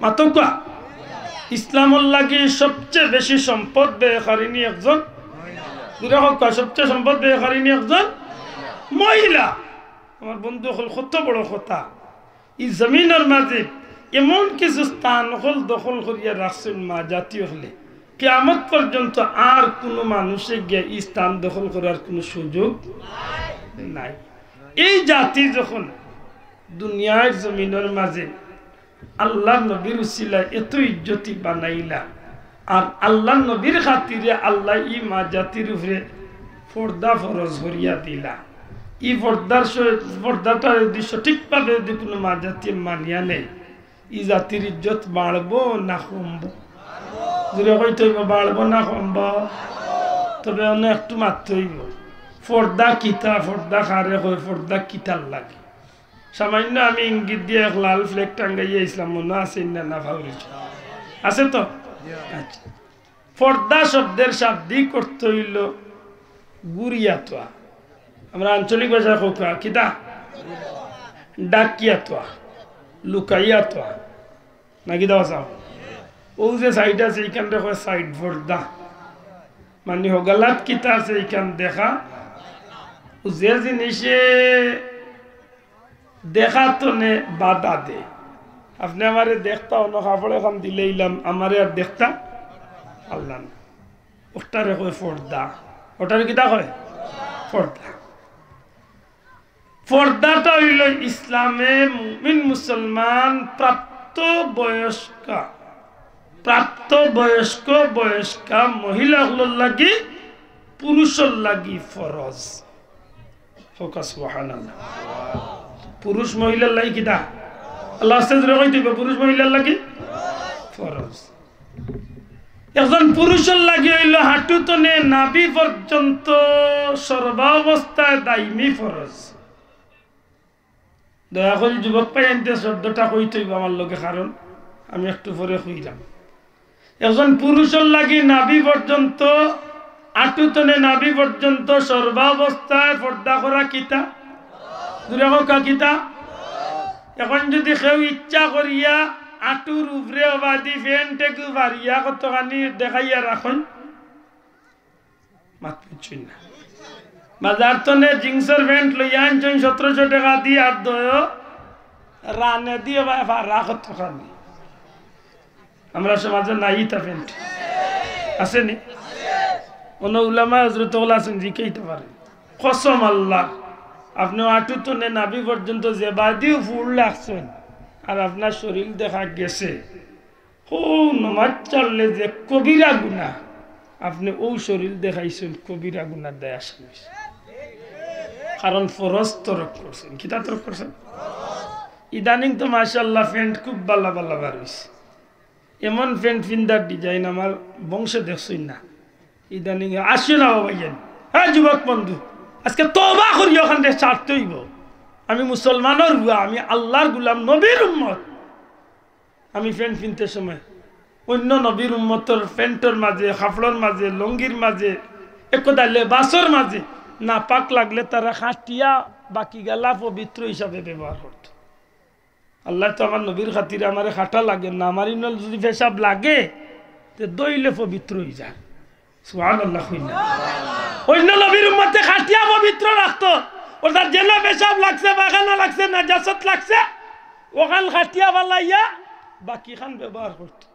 মাতউক্কা, ইসলামর লাগি সবচেয়ে বেশি সম্পদ ব্যয়কারিনী একজন, জুরে কউক্কা, সবচেয়ে সম্পদ ব্যয়কারিনী একজন মহিলা। আমার বন্ধু অকল, কত বড় কথা। ই জমিনর মাঝে এমন কিছু স্থান অকল দখল করিয়া রাখছইন মা জাতি অকলে, কিয়ামত পর্যন্ত আর কুনু মানুষে গিয়া ই স্থান দখল করার কুনু সুযোগ নাই। এই জাতি যখন দুনিয়ার জমিনর মাঝে আল্লার নবীর উসিলায় এত ইজ্জতি বানাইলা, আর আল্লার নবীর খাতিরে আল্লায় ই মা জাতির উপরে পর্দা ফরজ করিয়া দিলা। ই পর্দার স-, পর্দাটা যদি সঠিকভাবে যদি কুনু মা জাতি মানিয়া নেয়, ই জাতির ইজ্জত বাড়বো না কমবো? জুরে কইতে অইবো, বাড়বো না কমবো? তবে অনে একটু মাততে অইবো। পর্দা কিতা, পর্দা কারে কয়, পর্দা কিতার লাগি? সামান্য আমি ইঙ্গিত দিয়া এক লাল ফ্ল্যাগ টাঙ্গাইয়া আইছলাম, মনো আছে না, না ফাউরিছ? আছে তো? আচ্ছা। পর্দা শব্দের শাব্দিক অর্থ অইলো ঘুরিয়া থওয়া। আমরা আঞ্চলিক ভাষায় কউক্কা, কিতা? ঢাকিয়া থওয়া, লুকাইয়া থওয়া। না কিতা বাচাও? অউ যে সাইড আছে, ইখানরে কয় সাইড পর্দা। মানে হগালাত কিতা আছে, ইখান দেখা। অউ যে জিনিসে দেখা তনে বাধা দে। আপনে আমারে দেখতা, অনো কাপড় এখান দিলাইলাম, আমারে আর দেখতা পারলা না। ওটারে কয় পর্দা। ওটারে কিতা কয়? পর্দা। পর্দাটা অইলো ইসলামে মুমিন মুসলমান প্রাপ্ত বয়স্কা, প্রাপ্ত বয়স্ক বয়স্কা মহিলা অকলর লাগি, পুরুষর লাগি ফরজ। কউক্কা সুবহানাল্লাহ। পুরুষ মহিলার লাগি কিতা? আল্লাহ আস্তে জুরে কইতে অইবো, পুরুষ মহিলার লাগি ফরজ। একজন পুরুষর লাগি অইলো হাঁটু তনে নাভি পর্যন্ত সর্বাবস্থায় দাইমি ফরজ। দয়া করি যুবক ভাইয়াইন্তে শব্দটা কইতে অইবো আমার লগে, কারণ আমি একটু পরে কইরাম। একজন পুরুষর লাগি নাভি পর্যন্ত, আটু তনে নাভি পর্যন্ত সর্বাবস্থায় পর্দা করা কিতা? জুরে কউক্কা কিতা? এখন যদি কেউ ইচ্ছা করিয়া আটুর উপরে অবাদি প্যান্ট একটু বাড়িয়া কতখানি দেখাইয়া রাখইন, মাত বুঝছইন না। বাজার তনে জিন্সর প্যান্ট লইয়া আনছইন সতেরোশো টেকা দি, আর দয় রানে দি অবায় ফারা কতখানি। আমরা সমাজে নাই ইতা প্যান্ট। আছে নি? অনো উলামা হজরত অকল আছইন, জিকাইতা পারইন। কসম আল্লাহ, আপনে আটু তনে নাভি পর্যন্ত যেবাদিউ ফুল রাখছইন, আর আপনার শরীল দেখা গেছে, অউ নমাজ ছাড়লে যে কবিরা গুনা, আপনে অউ শরীল দেখাইছইন কবিরা গুনার দায় আসামি। কারণ ফরজ তরক করছইন। কিতা তরক করছইন? ইদানিং তো মাশাআল্লাহ প্যান্ট খুব বালা বালা বার অইছে। এমন প্যান্ট ফিন্দার ডিজাইন আমার বংশে দেখছইন না। ইদানিং আসিও না বাবা ইয়ান। হ্যাঁ যুবক বন্ধু, আজকে তওবা করিয়া অখানরে ছাড়তে অইবো। আমি মুসলমানর পুয়া, আমি আল্লার গুলাম, নবীর উম্মত। আমি প্যান্ট ফিনতে সময় অইন্য নবীর উম্মতর প্যান্টর মাঝে, কাপড়র মাঝে, লুঙ্গির মাঝে, একদা লেবাসর মাঝে নাপাক লাগলে তারা কাটিয়া বাকিগালা পবিত্র হিসাবে ব্যবহার করতো। আল্লায় তো আমার নবীর খাতিরে আমারে কাটা লাগের না, আমার ইনো যদি পেশাব লাগে, তে ধইলে পবিত্র অইযায়। সুবহানাল্লাহ কইন না। অইন্য নবীর উম্মতে কাটিয়া পবিত্র রাখতো, অর্থাৎ যেন পেশাব লাগছে, পায়খানা লাগছে, নাজাসত লাগছে, অখান কাটিয়া ফালাইয়া বাকিখান ব্যবহার করতো।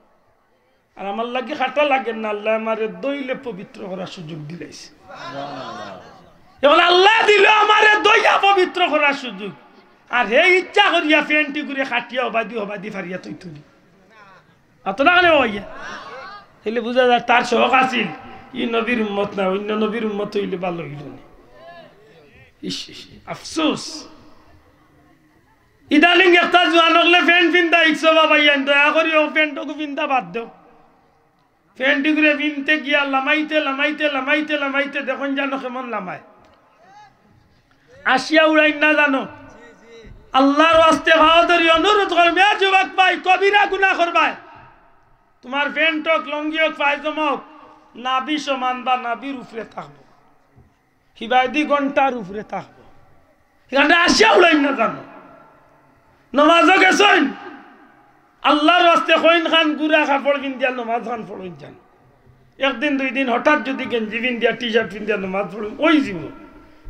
আর আমার লাগি কাটা লাগের না, আল্লায় আমারে ধইলে পবিত্র করার সুযোগ দিলাইছে। এখন আল্লায় দিলো আমারে ধইয়া পবিত্র করার সুযোগ, আর হে ইচ্ছা করিয়া প্যান্ট ইগুরে কাটিয়া অবাদি অবাদি ফারিয়া থইতো নি। অত না কেনে ভাইয়া? তাইলে বুঝা যায় তার শখ আছিল, ই নবীর উম্মত না, অন্য নবীর উম্মত অইলে ভালা অইলো নে। ইস, ইস, আফসোস। ইদানিং একটা জুয়ান অকলে প্যান্ট পিন্দা ইচ্ছো বাবা, ইয়ান দয়া করি অউ প্যান্ট অগু পিন্দা বাদ দেও। প্যান্ট ইগুরে পিনতে গিয়া লামাইতে, লামাইতে, লামাইতে, লামাইতে দেখইন জানো কেমন লামায়। আসিয়া উড়াইন না জানো। আল্লার ওয়াস্তে পাও ধরি অনুরোধ করমু, এ যুবক ভাই, কবিরা গুনা করবায়। তুমার প্যান্ট অউক, লুঙ্গি অউক, পায়জামা অউক, নাভি সমান বা নাভির উপরে থাকবো। হিবায়দি ঘন্টার উপরে থাকবো। ইখানরে আসিয়া উড়াইন না জানো। নমাজো গেছইন, আল্লার ওয়াস্তে কইন খান গুরা কাপড় পিন্দিয়া নমাজ খান পড়ইন যান। একদিন দুই দিন হঠাৎ যুদি গেঞ্জি পিন্দিয়া, টি-শার্ট পিন্দিয়া নমাজ পড়ইন, অইযিবো।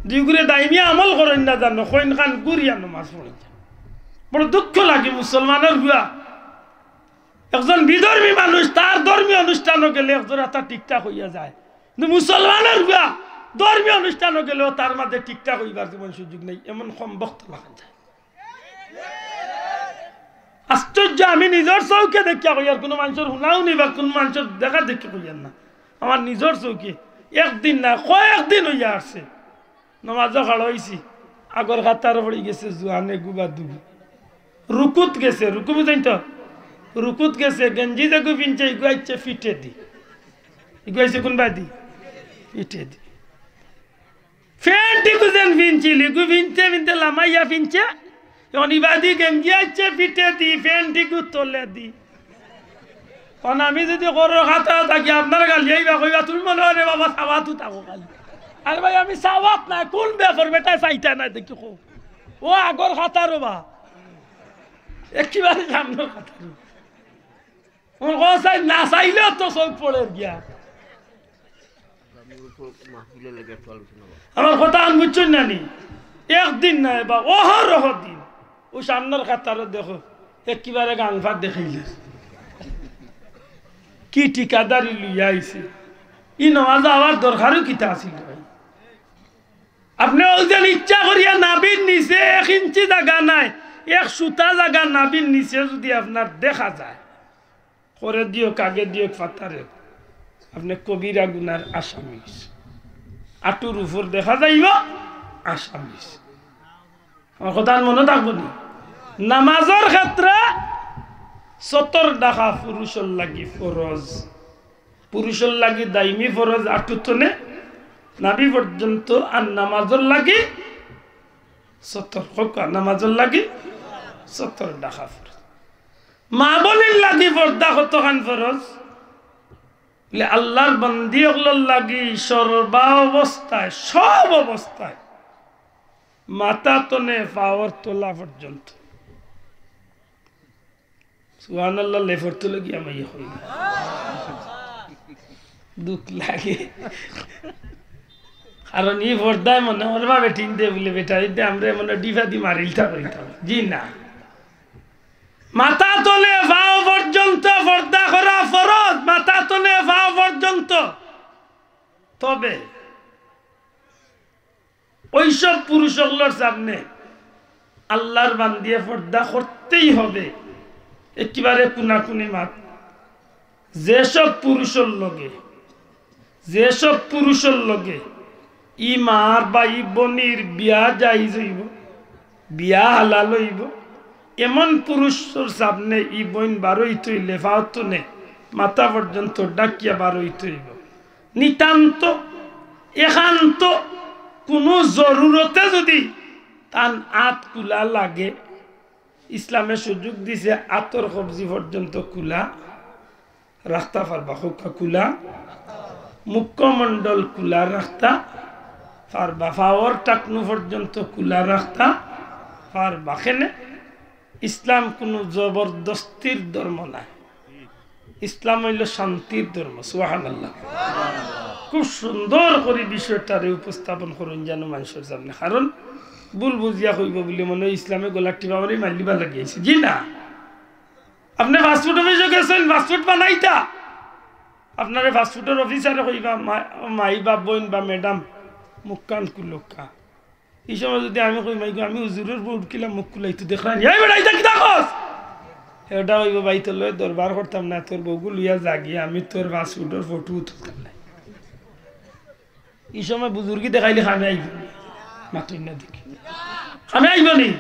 দুইগুরে দাইমি আমল করইন না জানো, কইন খান গুরিয়া নমাজ পড়ইন যান। বড় দুঃখ লাগে মুসলমানর পুয়া। একজন বিধর্মী মানুষ তার ধর্মীয় অনুষ্ঠানো গেলে একজোড়া তা ঠিকঠাক অইয়া যায়, কিন্তু মুসলমানর পুয়া ধর্মীয় অনুষ্ঠানো গেলেও তার মাঝে ঠিকঠাক অইবার তেমন সুযোগ নাই, এমন কমবখত লাখান যায়। আশ্চর্য, আমি নিজর চউখে দেখিয়া কইয়ার, কুনু মানষর হুনাহুনি বা কুনু মানষর দেখা দেখি কইয়ার না, আমার নিজর চউখে। একদিন না, কয়েকদিন অইয়া আছে। নমাজো খাড়া অইছি, আগর কাতারো পড়ি গেছে জুয়ান এগু বা দুগু। রুকুত গেছে, রুকু বুঝইন তো? রুকুত গেছে, গেঞ্জি যেগু পিনছে, ইগু আইছে ফিটেদি। ইগু আইছে কুনবায়দি? ফিটেদি। প্যান্ট ইগু যেন পিনছিল, ইগু পিনতে পিনতে লামাইয়া পিনছে। অখন ইবায়দি গেঞ্জি আইছে ফিটেদি, প্যান্ট ইগু তলেদি। অখন আমি যুদি ঘরর কাতারো থাকি, আপনার গালি আইবা, কইবা, "তুমি মনে অয় রে বাবা, চাওয়াত থাকো খালি।" আরে ভাই, আমি চাওয়াত নায়, কুন বেফর বেটায় চাইতা নায় দেখি কও। অউ আগর কাতারো বা, একেবারে সামনর কাতারো। অখন কও চাই, না চাইলেও তো চউখ পড়ের গিয়া। আমার কথা আন বুঝছইন না নি? একদিন নায় বা অহরহ দিন। অউ সামনর কাতারো দেখো, একেবারে গাংফাত দেখাইলে। কি ঠিকাদারি লইয়া আইছে। ই নমাজো আওয়ার দরকারও কিতা আছিল ভাই? আপনে অউ যে ইচ্ছা করিয়া নাভির নিচে এক ইঞ্চি জাগা নাই, এক সুতা জাগা নাভির নিচে যুদি আপনার দেখা যায়, করেদি অউক, আগেদি অউক, ফাতারে অউক, আপনে কবিরা গুনার আসামি। আটুর উপর দেখা যাইবো আসামি। আমার কথা মনো থাকবো নি? নামাজর ক্ষেত্রে সতর ঢাকা পুরুষর লাগি ফরজ, পুরুষর লাগি দাইমি ফরজ আটু তনে নাভি পর্যন্ত, আর নামাজর লাগি সতর, কউক্কা, নামাজর লাগি সতর ঢাকা ফরজ। মা বইনর লাগি পর্দা কতখান ফরজ? বলে, আল্লার বান্দি অকলর লাগি সর্বাবস্থায়, সব অবস্থায়, মাথা তনে পাওর তলা পর্যন্ত। সুবহানাল্লাহ, লেফর তলে গিয়া মাইয়া কইবা। দুখ লাগে। কারণ ই পর্দায় মনে করবা বেটিন দে বলে, বেটা, এই দে আমরা মনে ডিফা দি মারিলতা করিতাম। জি না। মাথা তলে পাও পর্যন্ত পর্দা করা ফরজ, মাথা তলে পাও পর্যন্ত। তবে ওইসব পুরুষ অকলর সামনে আল্লার বান্দিয়ে পর্দা করতেই হবে, একেবারে কুনাকুনি মাত। যেসব পুরুষর লগে, যেসব পুরুষর লগে ই মার বা ই বইনর বিয়া জায়েজ অইবো, বিয়া হালাল অইবো, এমন পুরুষর সামনে ই বইন বারইতো অইলে পাও তনে মাথা পর্যন্ত ঢাকিয়া বারইতো অইবো। নিতান্ত একান্ত কুনু জরুরতে যুদি তান আত খুলা লাগে, ইসলামে সুযোগ দিছে আতর কবজি পর্যন্ত খুলা রাখতা পারবা, কউক্কা খুলা, মুখমণ্ডল খুলা রাখতা পারবা, পাওর টাকনু পর্যন্ত খুলা রাখতা পারবা। কেনে? ইসলাম কুনু জবরদস্তির ধর্ম নায়। ইসলাম অইলো শান্তির ধর্ম। সুবহানাল্লাহ। খুব সুন্দর করি বিষয়টারে উপস্থাপন করইন যেন মানষর সামনে, কারণ ভুল বুঝিয়া কইবো বলে মনে অয় ইসলামে গলার টিপা মারি মাইলিবার লাগি আইছে। জি না, আপনে পাসপোর্ট অফিসো গেছইন, পাসপোর্ট বানাইতা, আপনারে পাসপোর্টর অফিসারে কইবা, "মা-, মাই বা বইন বা ম্যাডাম, মুখখান খুলউক্কা।" ই সময় যুদি আমি কই, "মাই গো, আমি হুজুরর বউ, কিলা মুখ খুলাইতো দেখরায় নি?" "এই বেটা, ইতা কিতা কস?" এটা কইবো, "ভাই, তোর লগে দরবার করতাম না, তোর বউগু লইয়া যাগি, আমি তোর পাসপোর্টর ফটো তুলতাম না।" ই সময় বুজুর্গি দেখাইলে কামে আইবো? মাতইন না দেখি। কামে আইবো নি?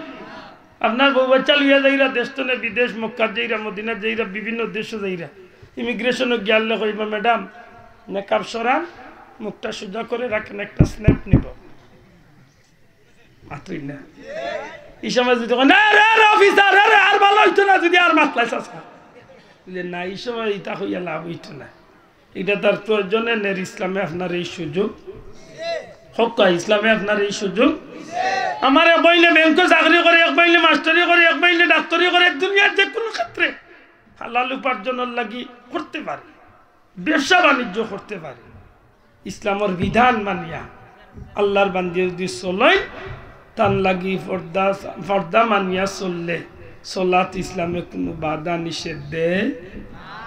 আপনার বউ বাচ্চা লইয়া যাইরা, দেশ তনে বিদেশ, মক্কাত যাইরা, মদিনাত যাইরা, বিভিন্ন দেশো যাইরা, ইমিগ্রেশনো গিয়ালে কইবা, "ম্যাডাম, নেকাব সরান, মুখটা সোজা করে রাখেন, একটা স্ন্যাপ নিব।" মাতইন না। ই সময় যদি কয়, "না রে, রে অফিসার, রে, রে, আর ভালা অইতো না যদি আর মাতলায় চাচা।" বুঝলে না, ই সময় ইতা কইয়া লাভ অইতো না। ইটা তার প্রয়োজনে নের ইসলামে আপনার এই সুযোগ। হক্কা ইসলামে আপনার এই সুযোগ। আমার এক বইনে ব্যাংকে চাকরি করে, এক বইনে মাস্টারি করে, এক বইনে ডাক্তারি করে, দুনিয়ার যে কোনো ক্ষেত্রে হালাল উপার্জনের লাগি করতে পারে, ব্যবসা বাণিজ্য করতে পারে। ইসলামর বিধান মানিয়া আল্লাহর বান্দি যদি চলইন, তান লাগি পর্দা, পর্দা মানিয়া চললে চলাত ইসলামে কোনো বাধা নিষেধ দেয়,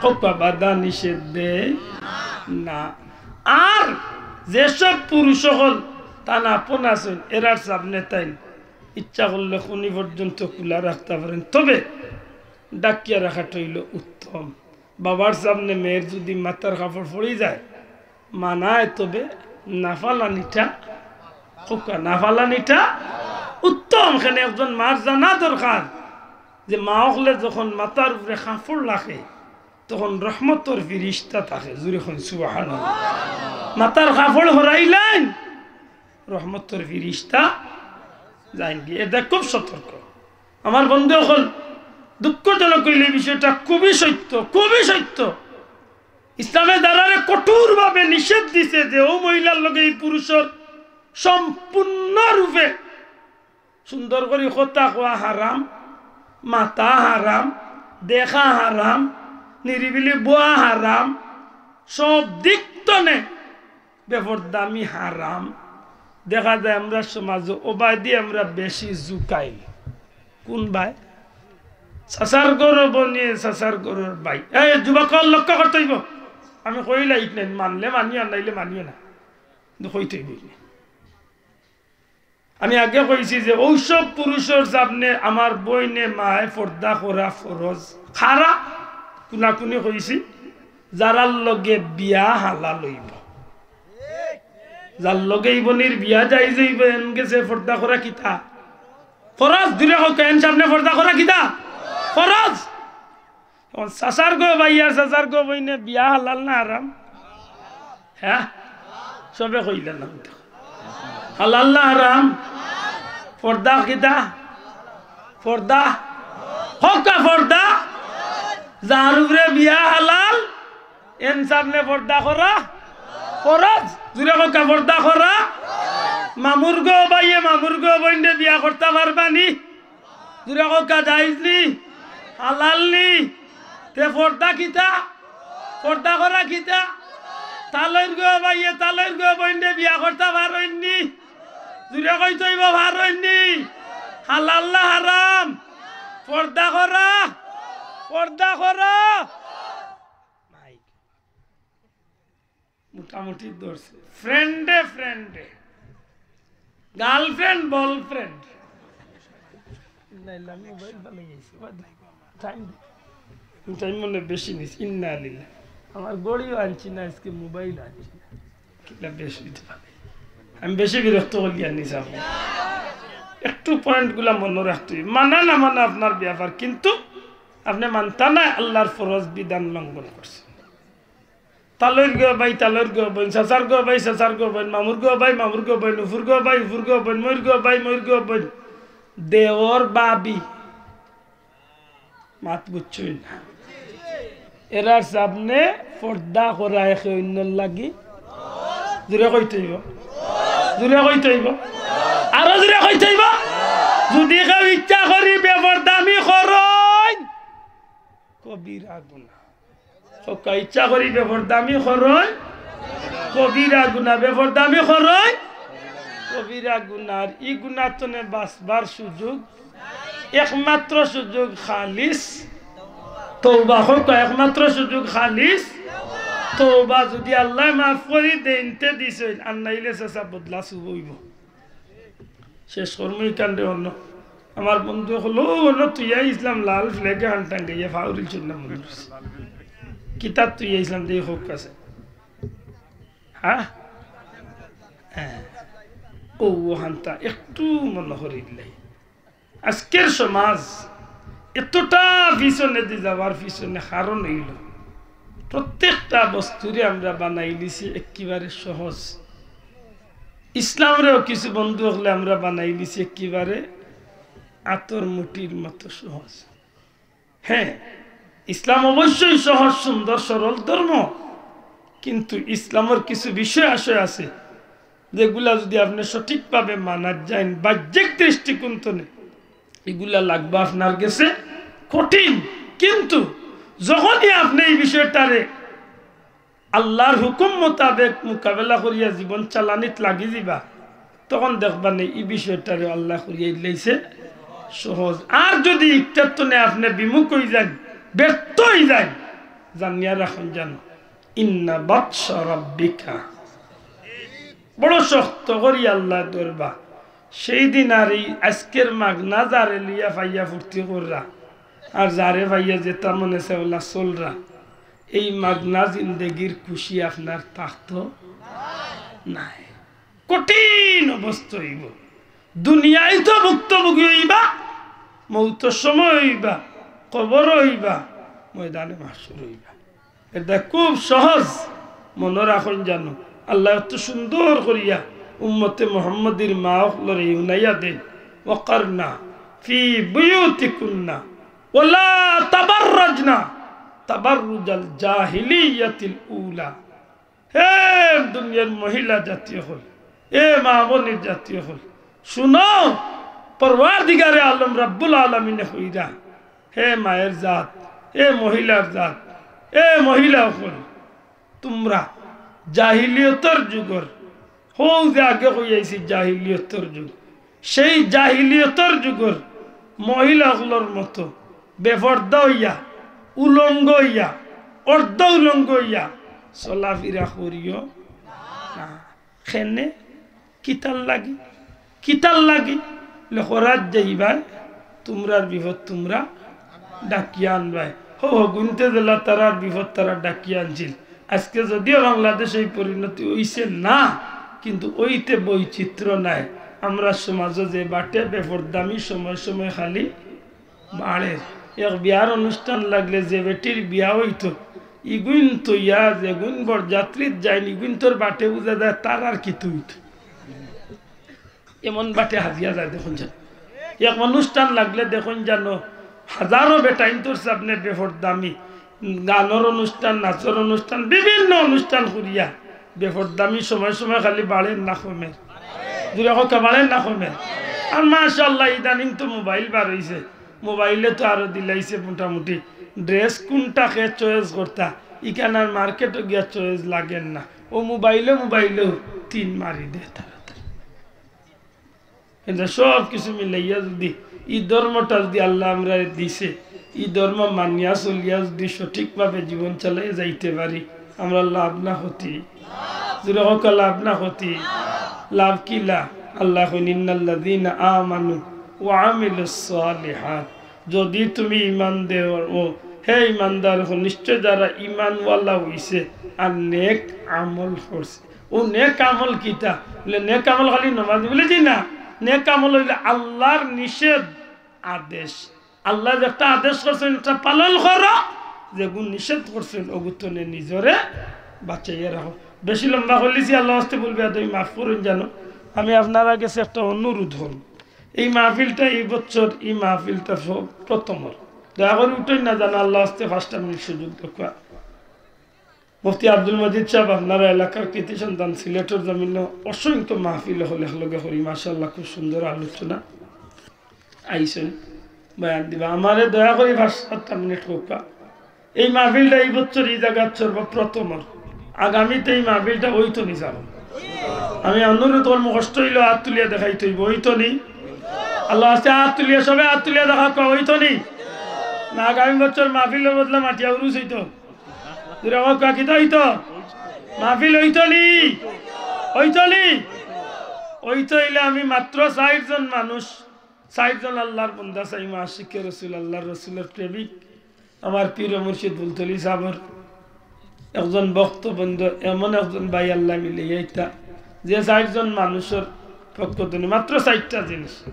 হক্কা বাধা নিষেধ দেয় না। আর যেসব পুরুষ অকল তান আপন আছইন, এরার সামনে তাইন ইচ্ছা করলে খুনি পর্যন্ত খোলা রাখতা পারেন, তবে ডাকিয়া রাখাটা অইলো উত্তম। বাবার সামনে মেয়ের যদি মাথার কাপড় পড়ি যায়, মানায়, তবে না ফালানিটা, হক্কা, না ফালানিটা উত্তম। কেনে একজন মার জানা দরকার যে মা অকলে যখন মাথার উপরে কাপড় রাখে, তখন রহমতর ফিরিস্তা থাকে। জুরে কইন সুবহানাল্লাহ। মাথার কাপড় হরাইলাইন, রহমতর ফিরিস্তা যাইন গি। এটা খুব সতর্ক। আমার বন্ধু অকল, দুঃখজনক অইলে এই বিষয়টা খুবই সত্য, খুবই সত্য। ইসলামে যারারে কঠোরভাবে নিষেধ দিছে যে ও মহিলার লগে এই পুরুষর সম্পূর্ণ রূপে সুন্দর করি কথা কওয়া হারাম, মাতা হারাম, দেখা হারাম, নিরিবিলি বওয়া হারাম, সব দিক তনে বেপর্দামি হারাম। দেখা যায় আমরা সমাজো ওবায়দি আমরা বেশি জুকাইল। কোন ভাই? চাচার ঘরর বইনে চাচার ঘরর ভাই। এই যুবক অকল লক্ষ্য করতে অইবো। আমি কইলাই ইকনে মানলে মানিও, আর নাইলে মানিও না। কিন্তু কইতে অইবো ইকনে। আমি আগে কইছি যে অউ সব পুরুষর সামনে আমার বইনে মায় পর্দা করা ফরজ। খারা কুনাকুনি কইছি, যারার লগে বিয়া হালাল অইবো, যার লগে ই বইনর বিয়া জায়েজ অইবো, এন গেছে পর্দা করা কিতা? ফরজ। জুরে কউক্কা, এন সামনে পর্দা করা কিতা? ফরজ। এখন চাচার গো ভাই আর চাচার গো বইনে বিয়া হালাল না হারাম? হ্যাঁ, সবে কইলা না। হালাল না হারাম? পর্দা কিতা? পর্দা। হক্কা পর্দা। যার উপরে বিয়া হালাল, এন সামনে পর্দা করা ফরজ। জুরে কউক্কা, পর্দা করা। মামুর গো ভাইয়ে মামুর গো বইনরে বিয়া করতা পারবা নি? জুরে কউক্কা, জায়েজ নি? হালাল নি? তে পর্দা কিতা? পর্দা করা কিতা? তালইর গো ভাইয়ে তালইর গো বইনরে বিয়া করতা পারইন নি? জুরে কইতে অইবো, পারইন নি? হালাল না হারাম? পর্দা করা, পর্দা করা। মাইক। মোটামুটি ধরছে। ফ্রেন্ডে ফ্রেন্ডে। Girlfriend, boyfriend. ইন্না লিল্লাহ, মোবাইল ফালাই আইছি। বাদ দে। টাইম দে। টাইম মনে বেশি নিস। ইন্না লিল্লাহ। আমার ঘড়িও আনছি না, আজকে মোবাইল আনছি না। কিলা বেশি দিতে পারে। আমি বেশি বিরক্ত করি আর নিস আপনি। একটু পয়েন্টগুলা মনে রাখতে অইবো। মানা না মানা আপনার ব্যাপার, কিন্তু আপনি মানতা না, আল্লাহর ফরজ বিধান লঙ্ঘন করছেন। তালইর গো ভাই, তালইর গো বইন, চাচার গো ভাই, চাচার গো বইন, মামুর গো ভাই, মামুর গো বইন, উফুর গো ভাই, উফুর গো বইন, মইর গো ভাই, মইর গো বইন, দেওর, ভাবি। মাত বুঝছইন না? এরার সামনে পর্দা করা একে অইন্যর লাগি। জুরে কইতে অইবো। জুরে কইতে অইবো। আরো জুরে কইতে অইবো। যুদি কেউ ইচ্ছা করি বেপর্দামি করইন, কবিরা গুনা। কউক্কা, ইচ্ছা করি বেপর্দামি করইন, কবিরা গুনা, বেপর্দামি করইন, কবিরা গুনা। আর ই গুনা তনে বাঁচবার সুযোগ, একমাত্র সুযোগ খালিস তওবা। কউক্কা, একমাত্র সুযোগ খালিস তওবা। যুদি আল্লায় মাফ করি দেইন তে দিছইন, আর নাইলে চাচা বদলা চুব অইবো। শেষ করমু ইকানরে অনো। আমার বন্ধু অকল, "ও, অনো থুইয়া আইছলাম লাল flag আন টাঙ্গাইয়া, ফাউরিল চুন্না মনে করছি। কিতা থুইয়া আইছলাম, দেই হক আছে।" হ্যাঁ? হ্যাঁ। ও, অখানতা একটু মনো করিলাই। আজকের সমাজ এতটা পিছনেদি যাওয়ার পিছনে কারণ অইলো, প্রত্যেকটা বস্তুরে আমরা বানাইলিছি একেবারে সহজ। ইসলামরেও কিছু বন্ধু অকলে আমরা বানাইলিছি একেবারে আতর মুঠির মতো সহজ। হ্যাঁ, ইসলাম অবশ্যই সহজ, সুন্দর, সরল ধর্ম, কিন্তু ইসলামর কিছু বিষয় আশয় আছে যেগুলা যদি আপনে সঠিকভাবে মানাত যাইন, বাহ্যিক দৃষ্টিকোণ তনে ইগুলা লাগবা আপনার গেছে কঠিন, কিন্তু যখনই আপনে ই বিষয়টারে আল্লার হুকুম মোতাবেক মোকাবেলা করিয়া জীবন চালানিত লাগি যিবা, তখন দেখবা নে ই বিষয়টারে আল্লায় করিয়া দিলাইছে সহজ। আর যদি ইকটার তনে আপনে বিমুখ অইযাইন, ব্যর্থ অইযাইন, জানিয়া রাখইন যানো, ইন্না বাতশা রাব্বিকা, বড় শক্ত করি আল্লায় ধরবা। সেই দিন আর ই আজকের মাগনা যারে লইয়া পাইয়া ফুর্তি কররা, আর যারে পাইয়া যেতা মনে চায় অলা চলরা, এই মাগনা জিন্দেগির খুশি আপনার থাকতো নায়। কঠিন অবস্থা অইবো। দুনিয়াইতো ভুক্তভোগী অইবা, মউতর সময় অইবা, কবর অইবা, ময়দানে মাহশর অইবা। এটা খুব সহজ, মনো রাখইন যানো। আল্লায় অত সুন্দর করিয়া উম্মতে মুহাম্মদীর মা অকলরে হুনাইয়া দেইন, "ওয়াকারনা ফি বুয়ুতিকুন্না ওয়ালা তাবাররাজনা তাবাররুজাল জাহিলিয়াতিল উলা।" হে দুনিয়ার মহিলা জাতি অকল, এ মা বইন জাতি অকল, শুনো, পরওয়ারদিগারে আলম রাব্বুল আলামিনে কইরা, হে মায়ের জাত, এ মহিলার জাত, এ মহিলা অকল, তুমরা জাহিলিয়তর যুগর, হউ যে আগে কইয়া আইছি জাহিলিয়তর যুগ, সেই জাহিলিয়তর যুগর মহিলা অকলর মতো বেপর্দা অইয়া, উলঙ্গ অইয়া, অর্ধ উলঙ্গ অইয়া চলাফিরা করিও না। কেনে? কিতার লাগি? কিতার লাগি? লেখরাত যাইবায়, তুমরার বিপদ তুমরা ডাকিয়া আনবায়। হউ হগুইন্তে যেলা তারার বিপদ তারা ডাকিয়া আনছিল। আজকে যদিও বাংলাদেশো ই পরিণতি অইছে না, কিন্তু অইতে বৈচিত্র্য নাই। আমরার সমাজো যে বাটে বেপর্দামি সময় সময় খালি বাড়ের। এক বিয়ার অনুষ্ঠান লাগলে যে বেটির বিয়া অইতো, ইগুইন থইয়া যেগুইন বরযাত্রীত যাইন, ইগুইন্তর বাটে বুঝা যায় তারার কিতা অইতো। এমন বাটে হাজিয়া যায় দেখইন যানো। এক অনুষ্ঠান লাগলে দেখইন যানো, হাজারো বেটাইন্তর সামনে বেপর্দামি, গানর অনুষ্ঠান, নাচর অনুষ্ঠান, বিভিন্ন অনুষ্ঠান করিয়া বেপর্দামি সময় সময় খালি বাড়ের না কমের? জুরে কউক্কা, বাড়ের না কমের? আর মাশাআল্লাহ, ইদানিং তো মোবাইল বার অইছে, মোবাইলে তো আরো দিলাইছে মোটামুটি। Dress কুনটা কে choice করতা, ইখান আর মার্কেটো গিয়া choice লাগের না, অউ মোবাইলে, মোবাইলেউ তিন মারি দেয় তাড়াতাড়ি। কিন্তু সব কিছু মিলাইয়া যদি ই ধর্মটা যদি আল্লায় আমরারে দিছে, ই ধর্ম মানিয়া চলিয়া যদি সঠিকভাবে জীবন চালাইয়া যাইতে পারি, আমরার লাভ না ক্ষতি? জুরে কউক্কা, লাভ না ক্ষতি? লাভ কিলা? আল্লায় কইন, "ইন্নাল্লাযীনা আমানু ওয়া আমিলুস সালিহাত।" যদি তুমি ঈমান দেও, ও হে ঈমানদার অকল, নিশ্চয় যারা ঈমানওয়ালা অইছে আর নেক আমল করছে। অউ নেক আমল কিতা? বলে, নেক আমল খালি নমাজ? বলে, জি না। নেক আমল অইলে আল্লার নিষেধ আদেশ। আল্লায় যেটা আদেশ করছইন, ইটা পালন করো, যেগুন নিষেধ করছইন, অগুর তনে নিজরে বাঁচাইয়া রাখো। বেশি লম্বা করিলিছি, আল্লার ওয়াস্তে ভুল বেয়াদবি মাফ করইন যানো। আমি আপনারার গেছে একটা অনুরোধ করমু, এই মাহফিলটা এই বছর, এই মাহফিলটা স-, প্রথমর। দয়া করি উঠইন না যানো, আল্লার ওয়াস্তে পাঁচটা মিনিট সুযোগ দেউক্কা। মুফতি আব্দুল মজিদ সাব, আপনারার এলাকার কৃতি সন্তান, সিলেটর জমিনো অসংখ্য মাহফিল অকল একলগে করি, মাশাআল্লাহ, খুব সুন্দর আলোচনা আইছইন, বয়ান দিবা। আমারে দয়া করি পাঁচ সাতটা মিনিট কউক্কা। এই মাহফিলটা এই বছর ই জাগাত সর্বপ্রথমর, আগামীতে ই মাহফিলটা অইতো নি যাবো। আমি অনুরোধ করমু, কষ্ট অইলেও আত তুলিয়া দেখাইতে অইবো, অইতো নি? আল্লার ওয়াস্তে আত তুলিয়া, সবে আত তুলিয়া দেখাউক্কা, অইতো নি? না, আগামী বছর মাহফিলর বদলা মাটিয়া উরুস অইতো। জুরে কউক্কা, কিতা অইতো? মাহফিল অইতো নি? অইতো নি? অইতো অইলে আমি মাত্র চাইরজন মানুষ, চাইরজন আল্লার বন্দা, চাইমু আশিকে রসুল, আল্লার রসুলর প্রেমিক, আমার পীর ও মুর্শিদ ফুলতলি সাবর একজন ভক্ত বন্ধু, এমন একজন ভাই আল্লায় মিলাইয়া দিতা, যে চাইরজন মানুষর পক্ষ থনে মাত্র চাইরটা জিনিস,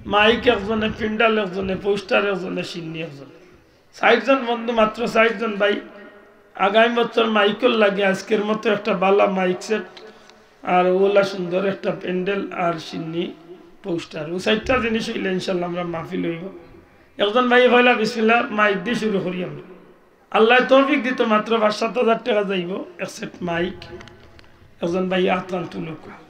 মাইক একজনে, প্যান্ডেল একজনে, পোস্টার একজনে, শিন্নি একজনে। চাইরজন বন্ধু, মাত্র চাইরজন ভাই। আগামী বছর মাইকর লাগি আইজকের মতো একটা ভালা মাইক সেট, আর অউলা সুন্দর একটা প্যান্ডেল, আর শিন্নি, পোস্টার। অউ চাইরটা জিনিস অইলে ইনশাল্লাহ আমরার মাহফিল অইবো। একজন ভাইয়ে কইলা, "বিসমিল্লাহ, মাইক দি শুরু করি আমরা।" আল্লায় তৌফিক দিতো, মাত্র পাঁচ সাত হাজার টেকা যাইবো এক সেট মাইক। একজন ভাইয়ে আতখান তুলউক্কা।